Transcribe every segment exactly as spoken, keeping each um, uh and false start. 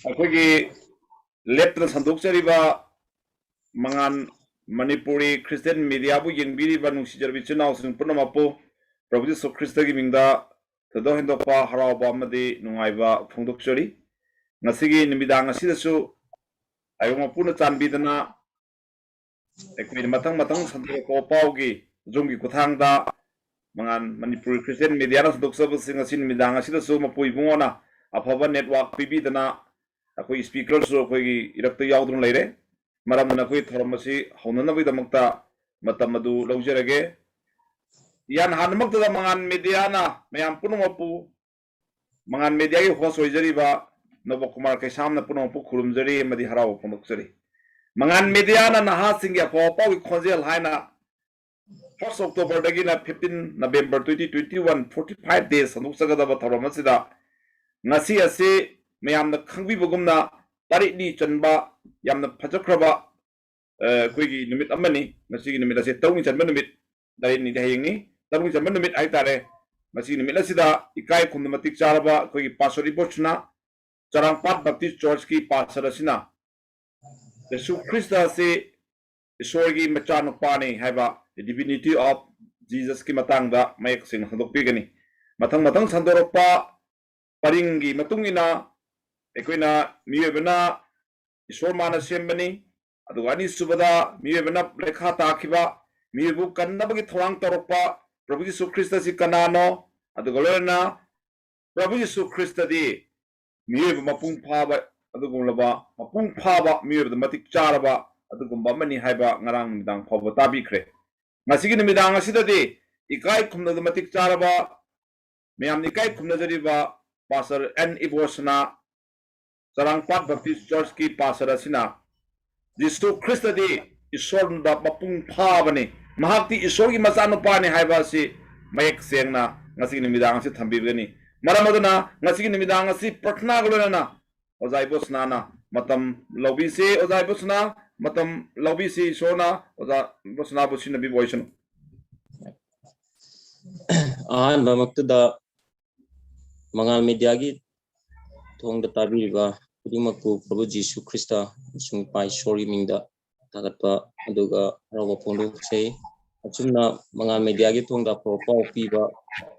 ꯑꯩꯈꯣꯏꯒꯤ ꯂꯦꯞꯇꯅ ꯁꯟꯗꯣꯛꯆꯔꯤꯕ ꯃꯉꯥꯟ ꯃꯅꯤꯄꯨꯔꯤ ꯈ꯭ꯔꯤꯁꯇꯤꯌꯥꯟ ꯃꯦꯗꯤꯌꯥꯕꯨ ꯌꯦꯡꯕꯤꯔꯤꯕ ꯅꯨꯡꯁꯤꯖꯔꯕ ꯏꯆꯤꯟ ꯏꯅꯥꯎꯁꯤꯡ ꯄꯨꯝꯅꯃꯛꯄꯨ ꯄ꯭ꯔꯚꯨ ꯖꯤꯁꯨ ꯈ꯭ꯔꯤꯁꯇꯒꯤ ꯃꯤꯡꯗ ꯊꯣꯏꯗꯣꯛ ꯍꯦꯟꯗꯣꯛꯄ ꯍꯔꯥꯎꯕ ꯑꯃꯗꯤ ꯅꯨꯡꯉꯥꯏꯕ ꯐꯣꯡꯗꯣꯛꯆꯔꯤ꯫ ꯉꯁꯤꯒꯤ ꯅꯨꯃꯤꯗꯥꯡ ꯑꯁꯤꯗꯁꯨ ꯇꯥꯏꯕꯪ ꯃꯄꯨꯅ ꯆꯥꯟꯕꯤꯗꯅ ꯑꯩꯈꯣꯏꯅ ꯃꯊꯪ ꯃꯊꯪ ꯁꯟꯗꯣꯔꯛꯄ ꯄꯥꯎꯒꯤ ꯑꯗꯣꯝꯒꯤ ꯈꯨꯠꯊꯥꯡꯗ ꯃꯉꯥꯟ ꯃꯅꯤꯄꯨꯔꯤ ꯈ꯭ꯔꯤꯁꯇꯤꯌꯥꯟ ꯃꯦꯗꯤꯌꯥꯅ ꯁꯟꯗꯣꯛꯆꯕꯁꯤꯡ ꯑꯁꯤ ꯅꯨꯃꯤꯗꯥꯡ ꯑꯁꯤꯗꯁꯨ ꯃꯄꯨ ꯏꯕꯨꯡꯉꯣꯅ ꯑꯐꯕ ꯅꯦꯠꯋꯥꯛ ꯄꯤꯕꯤꯗꯅ ꯑꯩꯈꯣꯏ ꯁ꯭ꯄꯤꯀꯔꯁꯨ ꯑꯩꯈꯣꯏꯒꯤ ꯏꯔꯛꯇ ꯌꯥꯎꯗꯨꯅ ꯂꯩꯔꯦ꯫ ꯃꯔꯝ ꯑꯗꯨꯅ ꯑꯩꯈꯣꯏ ꯊꯧꯔꯝ ꯑꯁꯤ ꯍꯧꯅꯅꯕꯒꯤꯗꯃꯛꯇ ꯃꯇꯝ ꯑꯗꯨ ꯂꯧꯖꯔꯒꯦ꯫ ꯏꯍꯥꯟ ꯍꯥꯟꯅꯃꯛꯇꯗ ꯃꯉꯥꯟ ꯃꯦꯗꯤꯌꯥꯅ ꯃꯌꯥꯝ ꯄꯨꯝꯅꯃꯛꯄꯨ, ꯃꯉꯥꯟ ꯃꯦꯗꯤꯌꯥꯒꯤ ꯍꯣꯁ ꯑꯣꯏꯖꯔꯤꯕ ꯅꯣꯕ ꯀꯨꯃꯥꯔ ꯀꯩꯁꯥꯝꯅ ꯄꯨꯝꯅꯃꯛꯄꯨ ꯈꯨꯔꯨꯝꯖꯔꯤ ꯑꯃꯗꯤ ꯍꯔꯥꯎꯕ ꯐꯣꯡꯗꯣꯛꯆꯔꯤ꯫ ꯃꯉꯥꯟ ꯃꯦꯗꯤꯌꯥꯅ ꯅꯍꯥꯁꯤꯡꯒꯤ ꯑꯐꯕ ꯄꯥꯎꯒꯤ ꯈꯣꯟꯖꯦꯜ ꯍꯥꯏꯅ first October ꯗꯒꯤꯅ fifteen November twenty twenty one, forty five days ꯁꯟꯗꯣꯛꯆꯒꯗꯕ ꯊꯧꯔꯝ ꯑꯁꯤꯗ ꯉꯁꯤ ꯑꯁꯤ ꯃꯌꯥꯝꯅ ꯈꯪꯕꯤꯕꯒꯨꯝꯅ ꯇꯔꯦꯠꯅꯤ ꯆꯟꯕ ꯌꯥꯝꯅ ꯐꯖꯈ꯭ꯔꯕ, ꯑ, ꯑꯩꯈꯣꯏꯒꯤ ꯅꯨꯃꯤꯠ ꯑꯃꯅꯤ꯫ ꯉꯁꯤꯒꯤ ꯅꯨꯃꯤꯠ ꯑꯁꯤ ꯇꯔꯨꯛꯅꯤ ꯆꯟꯕ ꯅꯨꯃꯤꯠ, ꯇꯔꯦꯠꯅꯤꯗꯤ ꯍꯌꯦꯡꯅꯤ, ꯇꯔꯨꯛꯅꯤ ꯆꯟꯕ ꯅꯨꯃꯤꯠ ꯍꯥꯏꯇꯥꯔꯦ꯫ ꯉꯁꯤꯒꯤ ꯅꯨꯃꯤꯠ ꯑꯁꯤꯗ ꯏꯀꯥꯏ ꯈꯨꯝꯅ ꯃꯇꯤꯛ ꯆꯥꯔꯕ ꯑꯩꯈꯣꯏꯒꯤ ꯄꯥꯁꯇꯔ ꯏꯕꯣꯁꯅꯥ, ꯆꯔꯥꯡꯄꯥꯠ ꯕꯞꯇꯤꯁ ꯆꯔꯆꯀꯤ ꯄꯥꯁꯇꯔ ꯑꯁꯤꯅ ꯌꯦꯁꯨ ꯈ꯭ꯔꯤꯁꯇ ꯑꯁꯤ ꯏꯁꯣꯔꯒꯤ ꯃꯆꯥꯅꯨꯄꯥꯅꯤ ꯍꯥꯏꯕ, the divinity of Jesus ꯀꯤ ꯃꯇꯥꯡꯗ ꯃꯌꯦꯛ ꯁꯦꯡꯅ ꯁꯟꯗꯣꯛꯄꯤꯒꯅꯤ꯫ ꯃꯊꯪ ꯃꯊꯪ ꯁꯟꯗꯣꯔꯛꯄ ꯄꯔꯤꯡꯒꯤ ꯃꯇꯨꯡ ꯏꯟꯅ ꯑꯩꯈꯣꯏꯅ ꯃꯤꯑꯣꯏꯕꯅ ꯏꯁꯣꯔ ꯃꯥꯅ ꯁꯦꯝꯕꯅꯤ, ꯑꯗꯨꯒ ꯑꯅꯤꯁꯨꯕꯗ ꯃꯤꯑꯣꯏꯕꯅ ꯂꯩꯈꯥ ꯇꯥꯈꯤꯕ, ꯃꯤꯑꯣꯏꯕꯕꯨ ꯀꯟꯅꯕꯒꯤ ꯊꯧꯔꯥꯡ ꯇꯧꯔꯛꯄ ꯄ꯭ꯔꯚꯨ ꯌꯤꯁꯨ ꯈ꯭ꯔꯤꯁꯇ ꯑꯁꯤ ꯀꯅꯥꯅꯣ, ꯑꯗꯨꯒ ꯂꯣꯏꯅꯅ ꯄ꯭ꯔꯚꯨ ꯌꯤꯁꯨ ꯈ꯭ꯔꯤꯁꯇꯗꯤ ꯃꯤꯑꯣꯏꯕ ꯃꯄꯨꯡ ꯐꯥꯕ, ꯑꯗꯨꯒꯨꯝꯂꯕ ꯃꯄꯨꯡ ꯐꯥꯕ ꯃꯤꯑꯣꯏꯕꯗ ꯃꯇꯤꯛ ꯆꯥꯔꯕ ꯑꯗꯨꯒꯨꯝꯕ ꯑꯃꯅꯤ ꯍꯥꯏꯕ ꯉꯔꯥꯡ ꯅꯨꯃꯤꯗꯥꯡ ꯐꯥꯎꯕ ꯇꯥꯕꯤꯈ꯭ꯔꯦ꯫ ꯉꯁꯤꯒꯤ ꯅꯨꯃꯤꯗꯥꯡ ꯑꯁꯤꯗꯗꯤ ꯏꯀꯥꯏ ꯈꯨꯝꯅꯕꯗ ꯃꯇꯤꯛ ꯆꯥꯔꯕ, ꯃꯌꯥꯝꯅ ꯏꯀꯥꯏ ꯈꯨꯝꯅꯖꯔꯤꯕ pastor and ꯏꯕꯣꯁꯅꯥ, Charangpat Baptist ꯆꯔꯆꯀꯤ pastor ꯑꯁꯤꯅ ꯖꯤꯁꯨ ꯈ꯭ꯔꯤꯁꯇꯗꯤ ꯏꯁꯣꯔꯗ ꯃꯄꯨꯡ ꯐꯥꯕꯅꯤ, ꯃꯍꯥꯛꯇꯤ ꯏꯁꯣꯔꯒꯤ ꯃꯆꯥꯅꯨꯄꯥꯅꯤ ꯍꯥꯏꯕ ꯑꯁꯤ ꯃꯌꯦꯛ ꯁꯦꯡꯅ ꯉꯁꯤꯒꯤ ꯅꯨꯃꯤꯗꯥꯡ ꯑꯁꯤ ꯊꯝꯕꯤꯒꯅꯤ꯫ ꯃꯔꯝ ꯑꯗꯨꯅ ꯉꯁꯤꯒꯤ ꯅꯨꯃꯤꯗꯥꯡ ꯑꯁꯤ ꯄ꯭ꯔꯊꯅꯥꯒ ꯂꯣꯏꯅꯅ ꯑꯣꯖꯥ ꯏꯕꯣꯁꯅꯥꯅ ꯃꯇꯝ ꯂꯧꯕꯤꯁꯦ꯫ ꯑꯣꯖꯥ ꯏꯕꯣꯁꯅꯥ, ꯃꯇꯝ ꯂꯧꯕꯤꯁꯤ, ꯏꯁꯣꯔꯅ ꯑꯣꯖꯥ ꯏꯕꯣꯁꯅꯥꯕꯨ ꯁꯤꯖꯤꯟꯅꯕꯤꯕ ꯑꯣꯏꯁꯅꯨ꯫ ꯑꯍꯥꯟꯕꯃꯛꯇꯗ ꯃꯉꯥꯜ ꯃꯦꯗꯤꯌꯥꯒꯤ ꯊꯣꯡꯗ ꯇꯥꯕꯤꯔꯤꯕ ꯈꯨꯗꯤꯡꯃꯛꯄꯨ ꯄ꯭ꯔꯚꯨ ꯖꯤꯁꯨ ꯈ꯭ꯔꯤꯁꯇ ꯑꯃꯁꯨꯡ ꯏꯄꯥ ꯏꯁꯣꯔꯒꯤ ꯃꯤꯡꯗ ꯊꯥꯒꯠꯄ ꯑꯗꯨꯒ ꯍꯔꯥꯎꯕ ꯐꯣꯡꯗꯣꯛꯆꯩ꯫ ꯑꯁꯨꯝꯅ ꯃꯉꯥꯜ ꯃꯦꯗꯤꯌꯥꯒꯤ ꯊꯣꯡꯗ ꯑꯐꯕ ꯄꯥꯎ ꯄꯤꯕ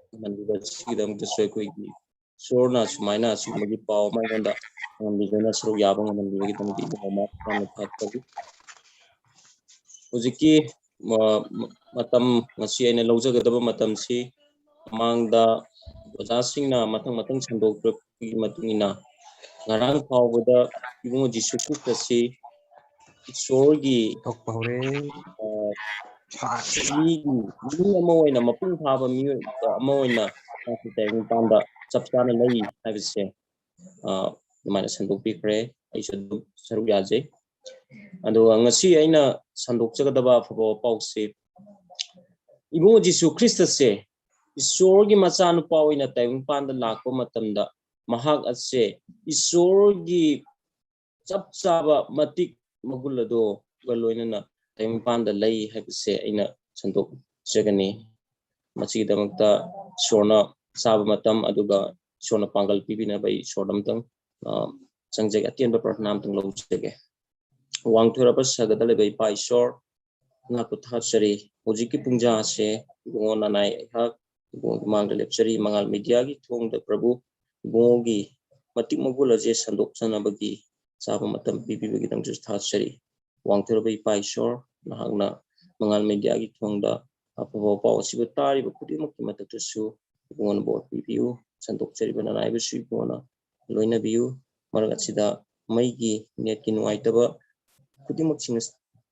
ꯉꯝꯍꯟꯕꯤꯕ ꯑꯁꯤꯒꯤꯗꯃꯛꯇꯁꯨ ꯑꯩꯈꯣꯏꯒꯤ ꯏꯁꯣꯔꯅ ꯁꯨꯃꯥꯏꯅ ꯑꯁꯤꯒꯨꯝꯕꯒꯤ ꯄꯥꯎ ꯑꯃ ꯑꯩꯉꯣꯟꯗ ꯐꯪꯍꯟꯕꯤꯗꯨꯅ ꯁꯔꯨꯛ ꯌꯥꯕ ꯉꯝꯍꯟꯕꯤꯕꯒꯤꯗꯃꯛꯇ ꯏꯕꯨꯡ ꯑꯃ ꯌꯥꯝꯅ ꯊꯥꯒꯠꯆꯔꯤ꯫ ꯍꯧꯖꯤꯛꯀꯤ ꯃ-, ꯃ-, ꯃꯇꯝ, ꯉꯁꯤ ꯑꯩꯅ ꯂꯧꯖꯒꯗꯕ ꯃꯇꯝꯁꯤ ꯃꯃꯥꯡꯗ ꯑꯣꯖꯥꯁꯤꯡꯅ ꯃꯊꯪ ꯃꯊꯪ ꯁꯟꯗꯣꯛꯄꯒꯤ ꯃꯇꯨꯡ ꯏꯟꯅ ꯉꯔꯥꯡ ꯐꯥꯎꯕꯗ ꯏꯕꯨꯡꯉꯣ ꯖꯤꯁꯨ ꯈ꯭ꯔꯤꯁꯇꯁꯤ ꯏꯁꯣꯔꯒꯤ, ꯊꯣꯛꯄ ꯍꯧꯔꯦ꯫ ꯑ, ꯁꯥ-, ꯃꯤꯒꯤ, ꯃꯤ ꯑꯃ ꯑꯣꯏꯅ, ꯃꯄꯨꯡ ꯐꯥꯕ ꯃꯤꯑꯣꯏ ꯑꯃ ꯑꯣꯏꯅ ꯃꯥꯁꯤ ꯇꯥꯏꯕꯪꯄꯥꯟꯗ ꯆꯞ ꯆꯥꯅ ꯂꯩ ꯍꯥꯏꯕꯁꯦ, ꯑ, ꯑꯗꯨꯃꯥꯏꯅ ꯁꯟꯗꯣꯛꯄꯤꯈ꯭ꯔꯦ꯫ ꯑꯩꯁꯨ ꯑꯗꯨꯝ ꯁꯔꯨꯛ ꯌꯥꯖꯩ꯫ ꯑꯗꯨꯒ ꯉꯁꯤ ꯑꯩꯅ ꯁꯟꯗꯣꯛꯆꯒꯗꯕ ꯑꯐꯕ ꯄꯥꯎꯁꯤ, ꯏꯕꯨꯡꯉꯣ ꯖꯤꯁꯨ ꯈ꯭ꯔꯤꯁꯇꯁꯦ ꯏꯁꯣꯔꯒꯤ ꯃꯆꯥꯅꯨꯄꯥ ꯑꯣꯏꯅ ꯇꯥꯏꯕꯪꯄꯥꯟꯗ ꯂꯥꯛꯄ ꯃꯇꯝꯗ ꯃꯍꯥꯛ ꯑꯁꯦ ꯏꯁꯣꯔꯒꯤ ꯆꯞ ꯆꯥꯕ ꯃꯇꯤꯛ ꯃꯒꯨꯟ ꯑꯗꯨꯒ ꯂꯣꯏꯅꯅ ꯇꯥꯏꯕꯪꯄꯥꯟꯗ ꯂꯩ ꯍꯥꯏꯕꯁꯦ ꯑꯩꯅ ꯁꯟꯗꯣꯛꯆꯒꯅꯤ꯫ ꯃꯁꯤꯒꯤꯗꯃꯛꯇ ꯏꯁꯣꯔꯅ ꯆꯥꯕ ꯃꯇꯝ ꯑꯗꯨꯒ ꯏꯁꯣꯔꯅ ꯄꯥꯡꯒꯜ ꯄꯤꯕꯤꯅꯕ ꯑꯩ ꯏꯁꯣꯔꯗ ꯑꯃꯇꯪ, ꯑ, ꯆꯪꯖꯒꯦ, ꯑꯇꯦꯟꯕ ꯄ꯭ꯔꯥꯔꯊꯅꯥ ꯑꯃꯇꯪ ꯂꯧꯖꯒꯦ꯫ ꯋꯥꯡꯊꯣꯏꯔꯕ ꯁꯒꯗ ꯂꯩꯕ ꯏꯄꯥ ꯏꯁꯣꯔ, ꯅꯍꯥꯛꯄꯨ ꯊꯥꯒꯠꯆꯔꯤ꯫ ꯍꯧꯖꯤꯛꯀꯤ ꯄꯨꯡꯖꯥ ꯑꯁꯦ ꯏꯕꯨꯡꯉꯣ ꯅꯅꯥꯏ ꯑꯩꯍꯥꯛ ꯏꯕꯨꯡꯉꯣꯒꯤ ꯃꯥꯡꯗ ꯂꯦꯞꯆꯔꯤ꯫ ꯃꯉꯥꯜ ꯃꯦꯗꯤꯌꯥꯒꯤ ꯊꯣꯡꯗ ꯄ꯭ꯔꯚꯨ ꯏꯕꯨꯡꯉꯣꯒꯤ ꯃꯇꯤꯛ ꯃꯒꯨꯟ ꯑꯁꯦ ꯁꯟꯗꯣꯛꯆꯅꯕꯒꯤ ꯆꯥꯕ ꯃꯇꯝ ꯄꯤꯕꯤꯕꯒꯤꯗꯃꯛꯁꯨ ꯊꯥꯒꯠꯆꯔꯤ꯫ ꯋꯥꯡꯊꯣꯏꯔꯕ ꯏꯄꯥ ꯏꯁꯣꯔ, ꯅꯍꯥꯛꯅ ꯃꯉꯥꯜ ꯃꯦꯗꯤꯌꯥꯒꯤ ꯊꯣꯡꯗ ꯑꯐꯕ ꯄꯥꯎ ꯑꯁꯤꯕꯨ ꯇꯥꯔꯤꯕ ꯈꯨꯗꯤꯡꯃꯛꯀꯤ ꯃꯊꯛꯇꯁꯨ ꯏꯕꯨꯡꯉꯣꯅ ꯕꯣꯔ ꯄꯤꯕꯤꯌꯨ꯫ ꯁꯟꯗꯣꯛꯆꯔꯤꯕ ꯅꯅꯥꯏꯕꯁꯨ ꯏꯕꯨꯡꯉꯣꯅ ꯂꯣꯏꯅꯕꯤꯌꯨ꯫ ꯃꯔꯛ ꯑꯁꯤꯗ ꯃꯩꯒꯤ, ꯅꯦꯠꯀꯤ ꯅꯨꯡꯉꯥꯏꯇꯕ ꯈꯨꯗꯤꯡꯃꯛꯁꯤꯡ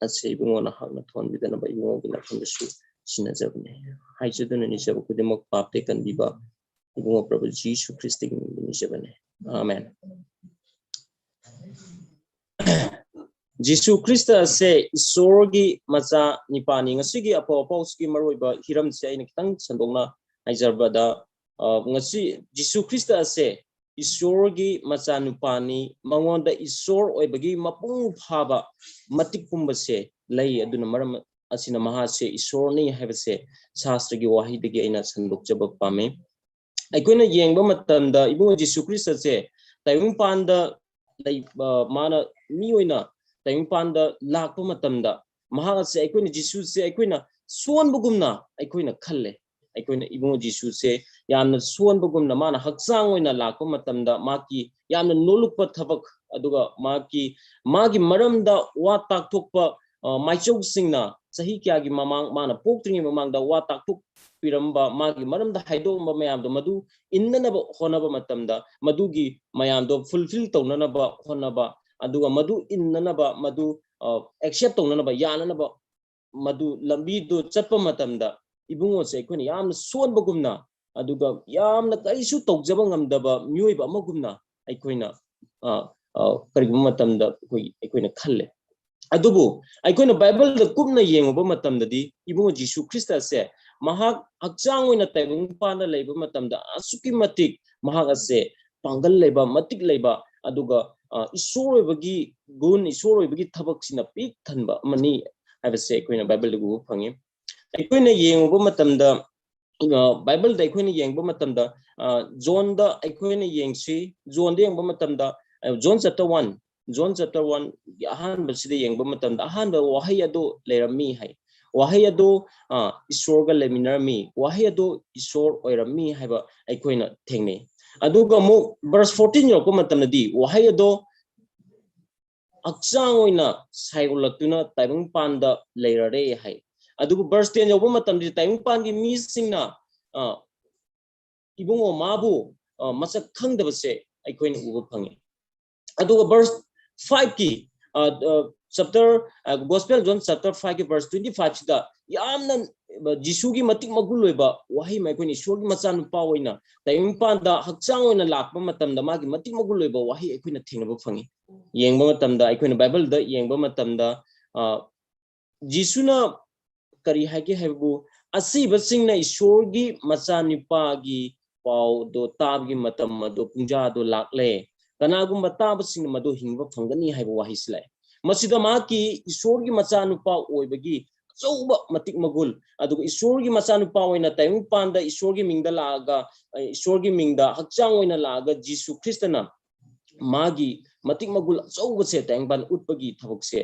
ꯑꯁꯤ ꯏꯕꯨꯡꯉꯣ ꯅꯍꯥꯛꯅ ꯊꯣꯟꯕꯤꯗꯅꯕ ꯏꯕꯨꯡꯉꯣꯒꯤ ꯅꯥꯐꯝꯗꯁꯨ ꯁꯤꯟꯅꯖꯕꯅꯤ꯫ ꯍꯥꯏꯖꯗꯨꯅ ꯅꯤꯖꯕ ꯈꯨꯗꯤꯡꯃꯛ ꯄꯥꯞꯇꯩ ꯀꯟꯕꯤꯕ ꯏꯕꯨꯡꯉꯣ ꯄ꯭ꯔꯚꯨ ꯖꯤꯁꯨ ꯈ꯭ꯔꯤꯁꯇꯒꯤ ꯃꯤꯡꯗ ꯅꯤꯖꯕꯅꯤ꯫ ꯑꯥꯃꯦꯟ꯫ ꯖꯤꯁꯨ ꯈ꯭ꯔꯤꯁꯇ ꯑꯁꯦ ꯏꯁꯣꯔꯒꯤ ꯃꯆꯥ ꯅꯤꯄꯥꯅꯤ꯫ ꯉꯁꯤꯒꯤ ꯑꯐꯕ ꯄꯥꯎꯁꯤꯒꯤ ꯃꯔꯨꯑꯣꯏꯕ ꯍꯤꯔꯝꯁꯦ ꯑꯩꯅ ꯈꯤꯇꯪ ꯁꯟꯗꯣꯛꯅ ꯍꯥꯏꯖꯔꯕꯗ, ꯑ, ꯉꯁꯤ ꯖꯤꯁꯨ ꯈ꯭ꯔꯤꯁꯇ ꯑꯁꯦ ꯏꯁꯣꯔꯒꯤ ꯃꯆꯥꯅꯨꯄꯥꯅꯤ꯫ ꯃꯉꯣꯟꯗ ꯏꯁꯣꯔ ꯑꯣꯏꯕꯒꯤ ꯃꯄꯨꯡ ꯐꯥꯕ ꯃꯇꯤꯛ ꯄꯨꯝꯕꯁꯦ ꯂꯩ꯫ ꯑꯗꯨꯅ ꯃꯔꯝ ꯑꯁꯤꯅ ꯃꯍꯥꯛꯁꯦ ꯏꯁꯣꯔꯅꯤ ꯍꯥꯏꯕꯁꯦ ꯁꯥꯁꯇ꯭ꯔꯒꯤ ꯋꯥꯍꯩꯗꯒꯤ ꯑꯩꯅ ꯁꯟꯗꯣꯛꯆꯕ ꯄꯥꯝꯃꯤ꯫ ꯑꯩꯈꯣꯏꯅ ꯌꯦꯡꯕ ꯃꯇꯝꯗ ꯏꯕꯨꯡꯉꯣ ꯖꯤꯁꯨ ꯈ꯭ꯔꯤꯁꯇꯁꯦ ꯇꯥꯏꯕꯪꯄꯥꯟꯗ ꯂꯩ, ꯑ, ꯃꯥꯅ ꯃꯤ ꯑꯣꯏꯅ ꯇꯥꯏꯕꯪꯄꯥꯟꯗ ꯂꯥꯛꯄ ꯃꯇꯝꯗ ꯃꯍꯥꯛ ꯑꯁꯦ ꯑꯩꯈꯣꯏꯅ, ꯖꯤꯁꯨꯁꯦ ꯑꯩꯈꯣꯏꯅ ꯁꯣꯟꯕꯒꯨꯝꯅ ꯑꯩꯈꯣꯏꯅ ꯈꯜꯂꯦ꯫ ꯑꯩꯈꯣꯏꯅ ꯏꯕꯨꯡꯉꯣ ꯖꯤꯁꯨꯁꯦ ꯌꯥꯝꯅ ꯁꯣꯟꯕꯒꯨꯝꯅ, ꯃꯥꯅ ꯍꯛꯆꯥꯡ ꯑꯣꯏꯅ ꯂꯥꯛꯄ ꯃꯇꯝꯗ ꯃꯍꯥꯛꯀꯤ ꯌꯥꯝꯅ ꯅꯣꯂꯨꯛꯄ ꯊꯕꯛ, ꯑꯗꯨꯒ ꯃꯍꯥꯛꯀꯤ, ꯃꯥꯒꯤ ꯃꯔꯝꯗ ꯋꯥ ꯇꯥꯛꯊꯣꯛꯄ, ꯑ, ꯃꯥꯏꯆꯧꯁꯤꯡꯅ ꯆꯍꯤ ꯀꯌꯥꯒꯤ ꯃꯃꯥꯡ, ꯃꯥꯅ ꯄꯣꯛꯇ꯭ꯔꯤꯉꯩ ꯃꯃꯥꯡꯗ ꯋꯥ ꯇꯥꯛꯊꯣꯛꯄꯤꯔꯝꯕ, ꯃꯥꯒꯤ ꯃꯔꯝꯗ ꯍꯥꯏꯗꯣꯛꯑꯝꯕ ꯃꯌꯥꯝꯗꯣ, ꯃꯗꯨ ꯏꯟꯅꯅꯕ ꯍꯣꯠꯅꯕ ꯃꯇꯝꯗ, ꯃꯗꯨꯒꯤ ꯃꯌꯥꯝꯗꯣ fulfill ꯇꯧꯅꯅꯕ ꯍꯣꯠꯅꯕ, ꯑꯗꯨꯒ ꯃꯗꯨ ꯏꯟꯅꯅꯕ, ꯃꯗꯨ, ꯑ, accept ꯇꯧꯅꯅꯕ, ꯌꯥꯅꯅꯕ, ꯃꯗꯨ ꯂꯝꯕꯤꯗꯨ ꯆꯠꯄ ꯃꯇꯝꯗ ꯏꯕꯨꯡꯉꯣꯁꯦ ꯑꯩꯈꯣꯏꯅ ꯌꯥꯝꯅ ꯁꯣꯟꯕꯒꯨꯝꯅ, ꯑꯗꯨꯒ ꯌꯥꯝꯅ ꯀꯔꯤꯁꯨ ꯇꯧꯖꯕ ꯉꯝꯗꯕ ꯃꯤꯑꯣꯏꯕ ꯑꯃꯒꯨꯝꯅ ꯑꯩꯈꯣꯏꯅ, ꯑ, ꯑ, ꯀꯔꯤꯒꯨꯝꯕ ꯃꯇꯝꯗ ꯑꯩꯈꯣꯏ, ꯑꯩꯈꯣꯏꯅ ꯈꯜꯂꯦ꯫ ꯑꯗꯨꯕꯨ ꯑꯩꯈꯣꯏꯅ ꯕꯥꯏꯕꯜꯗ ꯀꯨꯞꯅ ꯌꯦꯡꯉꯨꯕ ꯃꯇꯝꯗꯁꯦ, ꯏꯕꯨꯡꯉꯣ ꯖꯤꯁꯨ ꯈ꯭ꯔꯤꯁꯇ ꯑꯁꯦ ꯃꯍꯥꯛ ꯍꯛꯆꯥꯡ ꯑꯣꯏꯅ ꯇꯥꯏꯕꯪꯄꯥꯟꯗ ꯂꯩꯕ ꯃꯇꯝꯗ ꯑꯁꯨꯛꯀꯤ ꯃꯇꯤꯛ ꯃꯍꯥꯛ ꯑꯁꯦ ꯄꯥꯡꯒꯜ ꯂꯩꯕ, ꯃꯇꯤꯛ ꯂꯩꯕ, ꯑꯗꯨꯒ, ꯑ, ꯏꯁꯣꯔ ꯑꯣꯏꯕꯒꯤ ꯒꯨꯟ, ꯏꯁꯣꯔ ꯑꯣꯏꯕꯒꯤ ꯊꯕꯛꯁꯤꯅ ꯄꯤꯛ ꯊꯟꯕ ꯑꯃꯅꯤ ꯍꯥꯏꯕꯁꯦ ꯑꯩꯈꯣꯏꯅ ꯕꯥꯏꯕꯜꯗ ꯎꯕ ꯐꯪꯉꯤ꯫ ꯑꯩꯈꯣꯏꯅ ꯌꯦꯡꯉꯨꯕ ꯃꯇꯝꯗ, ꯑ, ꯕꯥꯏꯕꯜꯗ ꯑꯩꯈꯣꯏꯅ ꯌꯦꯡꯕ ꯃꯇꯝꯗ, ꯑ, ꯖꯣꯟꯗ ꯑꯩꯈꯣꯏꯅ ꯌꯦꯡꯁꯤ, ꯖꯣꯟꯗ ꯌꯦꯡꯕ ꯃꯇꯝꯗ, ꯑ, John chapter one, John chapter one ꯒꯤ ꯑꯍꯥꯟꯕꯁꯤꯗ ꯌꯦꯡꯕ ꯃꯇꯝꯗ, ꯑꯍꯥꯟꯕ ꯋꯥꯍꯩ ꯑꯗꯨ ꯂꯩꯔꯝꯃꯤ ꯍꯥꯏ꯫ ꯋꯥꯍꯩ ꯑꯗꯨ, ꯑ, ꯏꯁꯣꯔꯒ ꯂꯩꯃꯤꯟꯅꯔꯝꯃꯤ꯫ ꯋꯥꯍꯩ ꯑꯗꯨ ꯏꯁꯣꯔ ꯑꯣꯏꯔꯝꯃꯤ ꯍꯥꯏꯕ ꯑꯩꯈꯣꯏꯅ ꯊꯦꯡꯅꯩ꯫ ꯑꯗꯨꯒ ꯑꯃꯨꯛ verse fourteen ꯌꯧꯔꯛꯄ ꯃꯇꯝꯗꯗꯤ, ꯋꯥꯍꯩ ꯑꯗꯨ ꯍꯛꯆꯥꯡ ꯑꯣꯏꯅ ꯁꯥꯏꯒꯠꯂꯛꯇꯨꯅ ꯇꯥꯏꯕꯪꯄꯥꯟꯗ ꯂꯩꯔꯔꯦ ꯍꯥꯏ꯫ ꯑꯗꯨꯕꯨ verse ten ꯌꯧꯕ ꯃꯇꯝꯗꯗꯤ ꯇꯥꯏꯕꯪꯄꯥꯟꯒꯤ ꯃꯤꯁꯤꯡꯅ, ꯑ, ꯏꯕꯨꯡꯉꯣ ꯃꯥꯕꯨ, ꯑ, ꯃꯁꯛ ꯈꯪꯗꯕꯁꯦ ꯑꯩꯈꯣꯏꯅ ꯎꯕ ꯐꯪꯉꯤ꯫ ꯑꯗꯨꯒ verse five ꯀꯤ, ꯑ, ꯑ, chapter, ꯑ, Gospel John chapter five ꯀꯤ verse twenty five ꯁꯤꯗ ꯌꯥꯝꯅ, ꯑ, ꯖꯤꯁꯨꯒꯤ ꯃꯇꯤꯛ ꯃꯒꯨꯟ ꯑꯣꯏꯕ ꯋꯥꯍꯩ ꯑꯃ, ꯑꯩꯈꯣꯏꯅ ꯏꯁꯣꯔꯒꯤ ꯃꯆꯥꯅꯨꯄꯥ ꯑꯣꯏꯅ ꯇꯥꯏꯕꯪꯄꯥꯟꯗ ꯍꯛꯆꯥꯡ ꯑꯣꯏꯅ ꯂꯥꯛꯄ ꯃꯇꯝꯗ ꯃꯥꯒꯤ ꯃꯇꯤꯛ ꯃꯒꯨꯟ ꯑꯣꯏꯕ ꯋꯥꯍꯩ ꯑꯩꯈꯣꯏꯅ ꯊꯦꯡꯅꯕ ꯐꯪꯉꯤ꯫ ꯌꯦꯡꯕ ꯃꯇꯝꯗ, ꯑꯩꯈꯣꯏꯅ ꯕꯥꯏꯕꯜꯗ ꯌꯦꯡꯕ ꯃꯇꯝꯗ, ꯑ, ꯖꯤꯁꯨꯅ ꯀꯔꯤ ꯍꯥꯏꯒꯦ ꯍꯥꯏꯕꯕꯨ, "ꯑꯁꯤꯕꯁꯤꯡꯅ ꯏꯁꯣꯔꯒꯤ ꯃꯆꯥꯅꯨꯄꯥꯒꯤ ꯄꯥꯎꯗꯣ ꯇꯥꯕꯒꯤ ꯃꯇꯝ ꯑꯗꯣ, ꯄꯨꯡꯖꯥꯗꯣ ꯂꯥꯛꯂꯦ꯫ ꯀꯅꯥꯒꯨꯝꯕ ꯇꯥꯕꯁꯤꯡꯅ ꯃꯗꯨ ꯍꯤꯡꯕ ꯐꯪꯒꯅꯤ" ꯍꯥꯏꯕ ꯋꯥꯍꯩꯁꯤ ꯂꯥꯛꯑꯦ꯫ ꯃꯁꯤꯗ ꯃꯍꯥꯛꯀꯤ ꯏꯁꯣꯔꯒꯤ ꯃꯆꯥꯅꯨꯄꯥ ꯑꯣꯏꯕꯒꯤ ꯑꯆꯧꯕ ꯃꯇꯤꯛ ꯃꯒꯨꯟ, ꯑꯗꯨꯒ ꯏꯁꯣꯔꯒꯤ ꯃꯆꯥꯅꯨꯄꯥ ꯑꯣꯏꯅ ꯇꯥꯏꯕꯪꯄꯥꯟꯗ ꯏꯁꯣꯔꯒꯤ ꯃꯤꯡꯗ ꯂꯥꯛꯑꯒ, ꯑ, ꯏꯁꯣꯔꯒꯤ ꯃꯤꯡꯗ ꯍꯛꯆꯥꯡ ꯑꯣꯏꯅ ꯂꯥꯛꯑꯒ ꯖꯤꯁꯨ ꯈ꯭ꯔꯤꯁꯇꯅ ꯃꯥꯒꯤ ꯃꯇꯤꯛ ꯃꯒꯨꯜ ꯑꯆꯧꯕꯁꯦ ꯇꯥꯏꯕꯪꯄꯥꯟ ꯎꯠꯄꯒꯤ ꯊꯕꯛꯁꯦ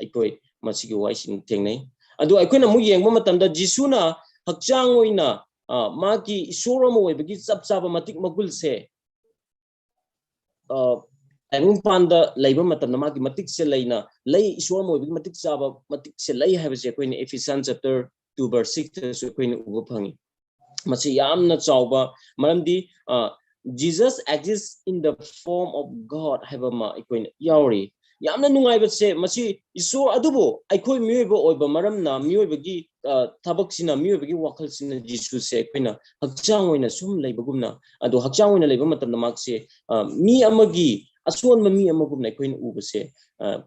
ꯑꯩꯈꯣꯏ ꯃꯁꯤꯒꯤ ꯋꯥꯍꯩꯁꯤꯡ ꯊꯦꯡꯅꯩ꯫ ꯑꯗꯨ ꯑꯩꯈꯣꯏꯅ ꯑꯃꯨꯛ ꯌꯦꯡꯕ ꯃꯇꯝꯗ ꯖꯤꯁꯨꯅ ꯍꯛꯆꯥꯡ ꯑꯣꯏꯅ, ꯑ, ꯃꯥꯒꯤ ꯏꯁꯣꯔ ꯑꯃ ꯑꯣꯏꯕꯒꯤ ꯆꯞ ꯆꯥꯕ ꯃꯇꯤꯛ ꯃꯒꯨꯜꯁꯦ, ꯑ, ꯇꯥꯏꯕꯪꯄꯥꯟꯗ ꯂꯩꯕ ꯃꯇꯝꯗ ꯃꯥꯒꯤ ꯃꯇꯤꯛꯁꯦ ꯂꯩꯅ ꯂꯩ, ꯏꯁꯣꯔ ꯑꯃ ꯑꯣꯏꯕꯒꯤ ꯃꯇꯤꯛ ꯆꯥꯕ ꯃꯇꯤꯛꯁꯦ ꯂꯩ ꯍꯥꯏꯕꯁꯦ ꯑꯩꯈꯣꯏꯅ Ephesians chapter two verse six ꯇꯁꯨ ꯑꯩꯈꯣꯏꯅ ꯎꯕ ꯐꯪꯉꯤ꯫ ꯃꯁꯤ ꯌꯥꯝꯅ ꯆꯥꯎꯕ, ꯃꯔꯝꯗꯤ, ꯑ, Jesus exists in the form of God ꯍꯥꯏꯕ ꯑꯃ ꯑꯩꯈꯣꯏꯅ ꯌꯥꯎꯔꯤ꯫ ꯌꯥꯝꯅ ꯅꯨꯡꯉꯥꯏꯕꯁꯦ, ꯃꯁꯤ ꯏꯁꯣꯔ ꯑꯗꯨꯕꯨ ꯑꯩꯈꯣꯏ ꯃꯤꯑꯣꯏꯕ ꯑꯣꯏꯕ ꯃꯔꯝꯅ, ꯃꯤꯑꯣꯏꯕꯒꯤ, ꯑ, ꯊꯕꯛꯁꯤꯅ, ꯃꯤꯑꯣꯏꯕꯒꯤ ꯋꯥꯈꯜꯁꯤꯅ ꯖꯤꯁꯨꯁꯦ ꯑꯩꯈꯣꯏꯅ ꯍꯛꯆꯥꯡ ꯑꯣꯏꯅ ꯁꯨꯝ ꯂꯩꯕꯒꯨꯝꯅ, ꯑꯗꯣ ꯍꯛꯆꯥꯡ ꯑꯣꯏꯅ ꯂꯩꯕ ꯃꯇꯝꯗ ꯃꯍꯥꯛꯁꯦ, ꯑ, ꯃꯤ ꯑꯃꯒꯤ, ꯑꯁꯣꯟꯕ ꯃꯤ ꯑꯃꯒꯨꯝꯅ ꯑꯩꯈꯣꯏꯅ ꯎꯕꯁꯦ, ꯑ,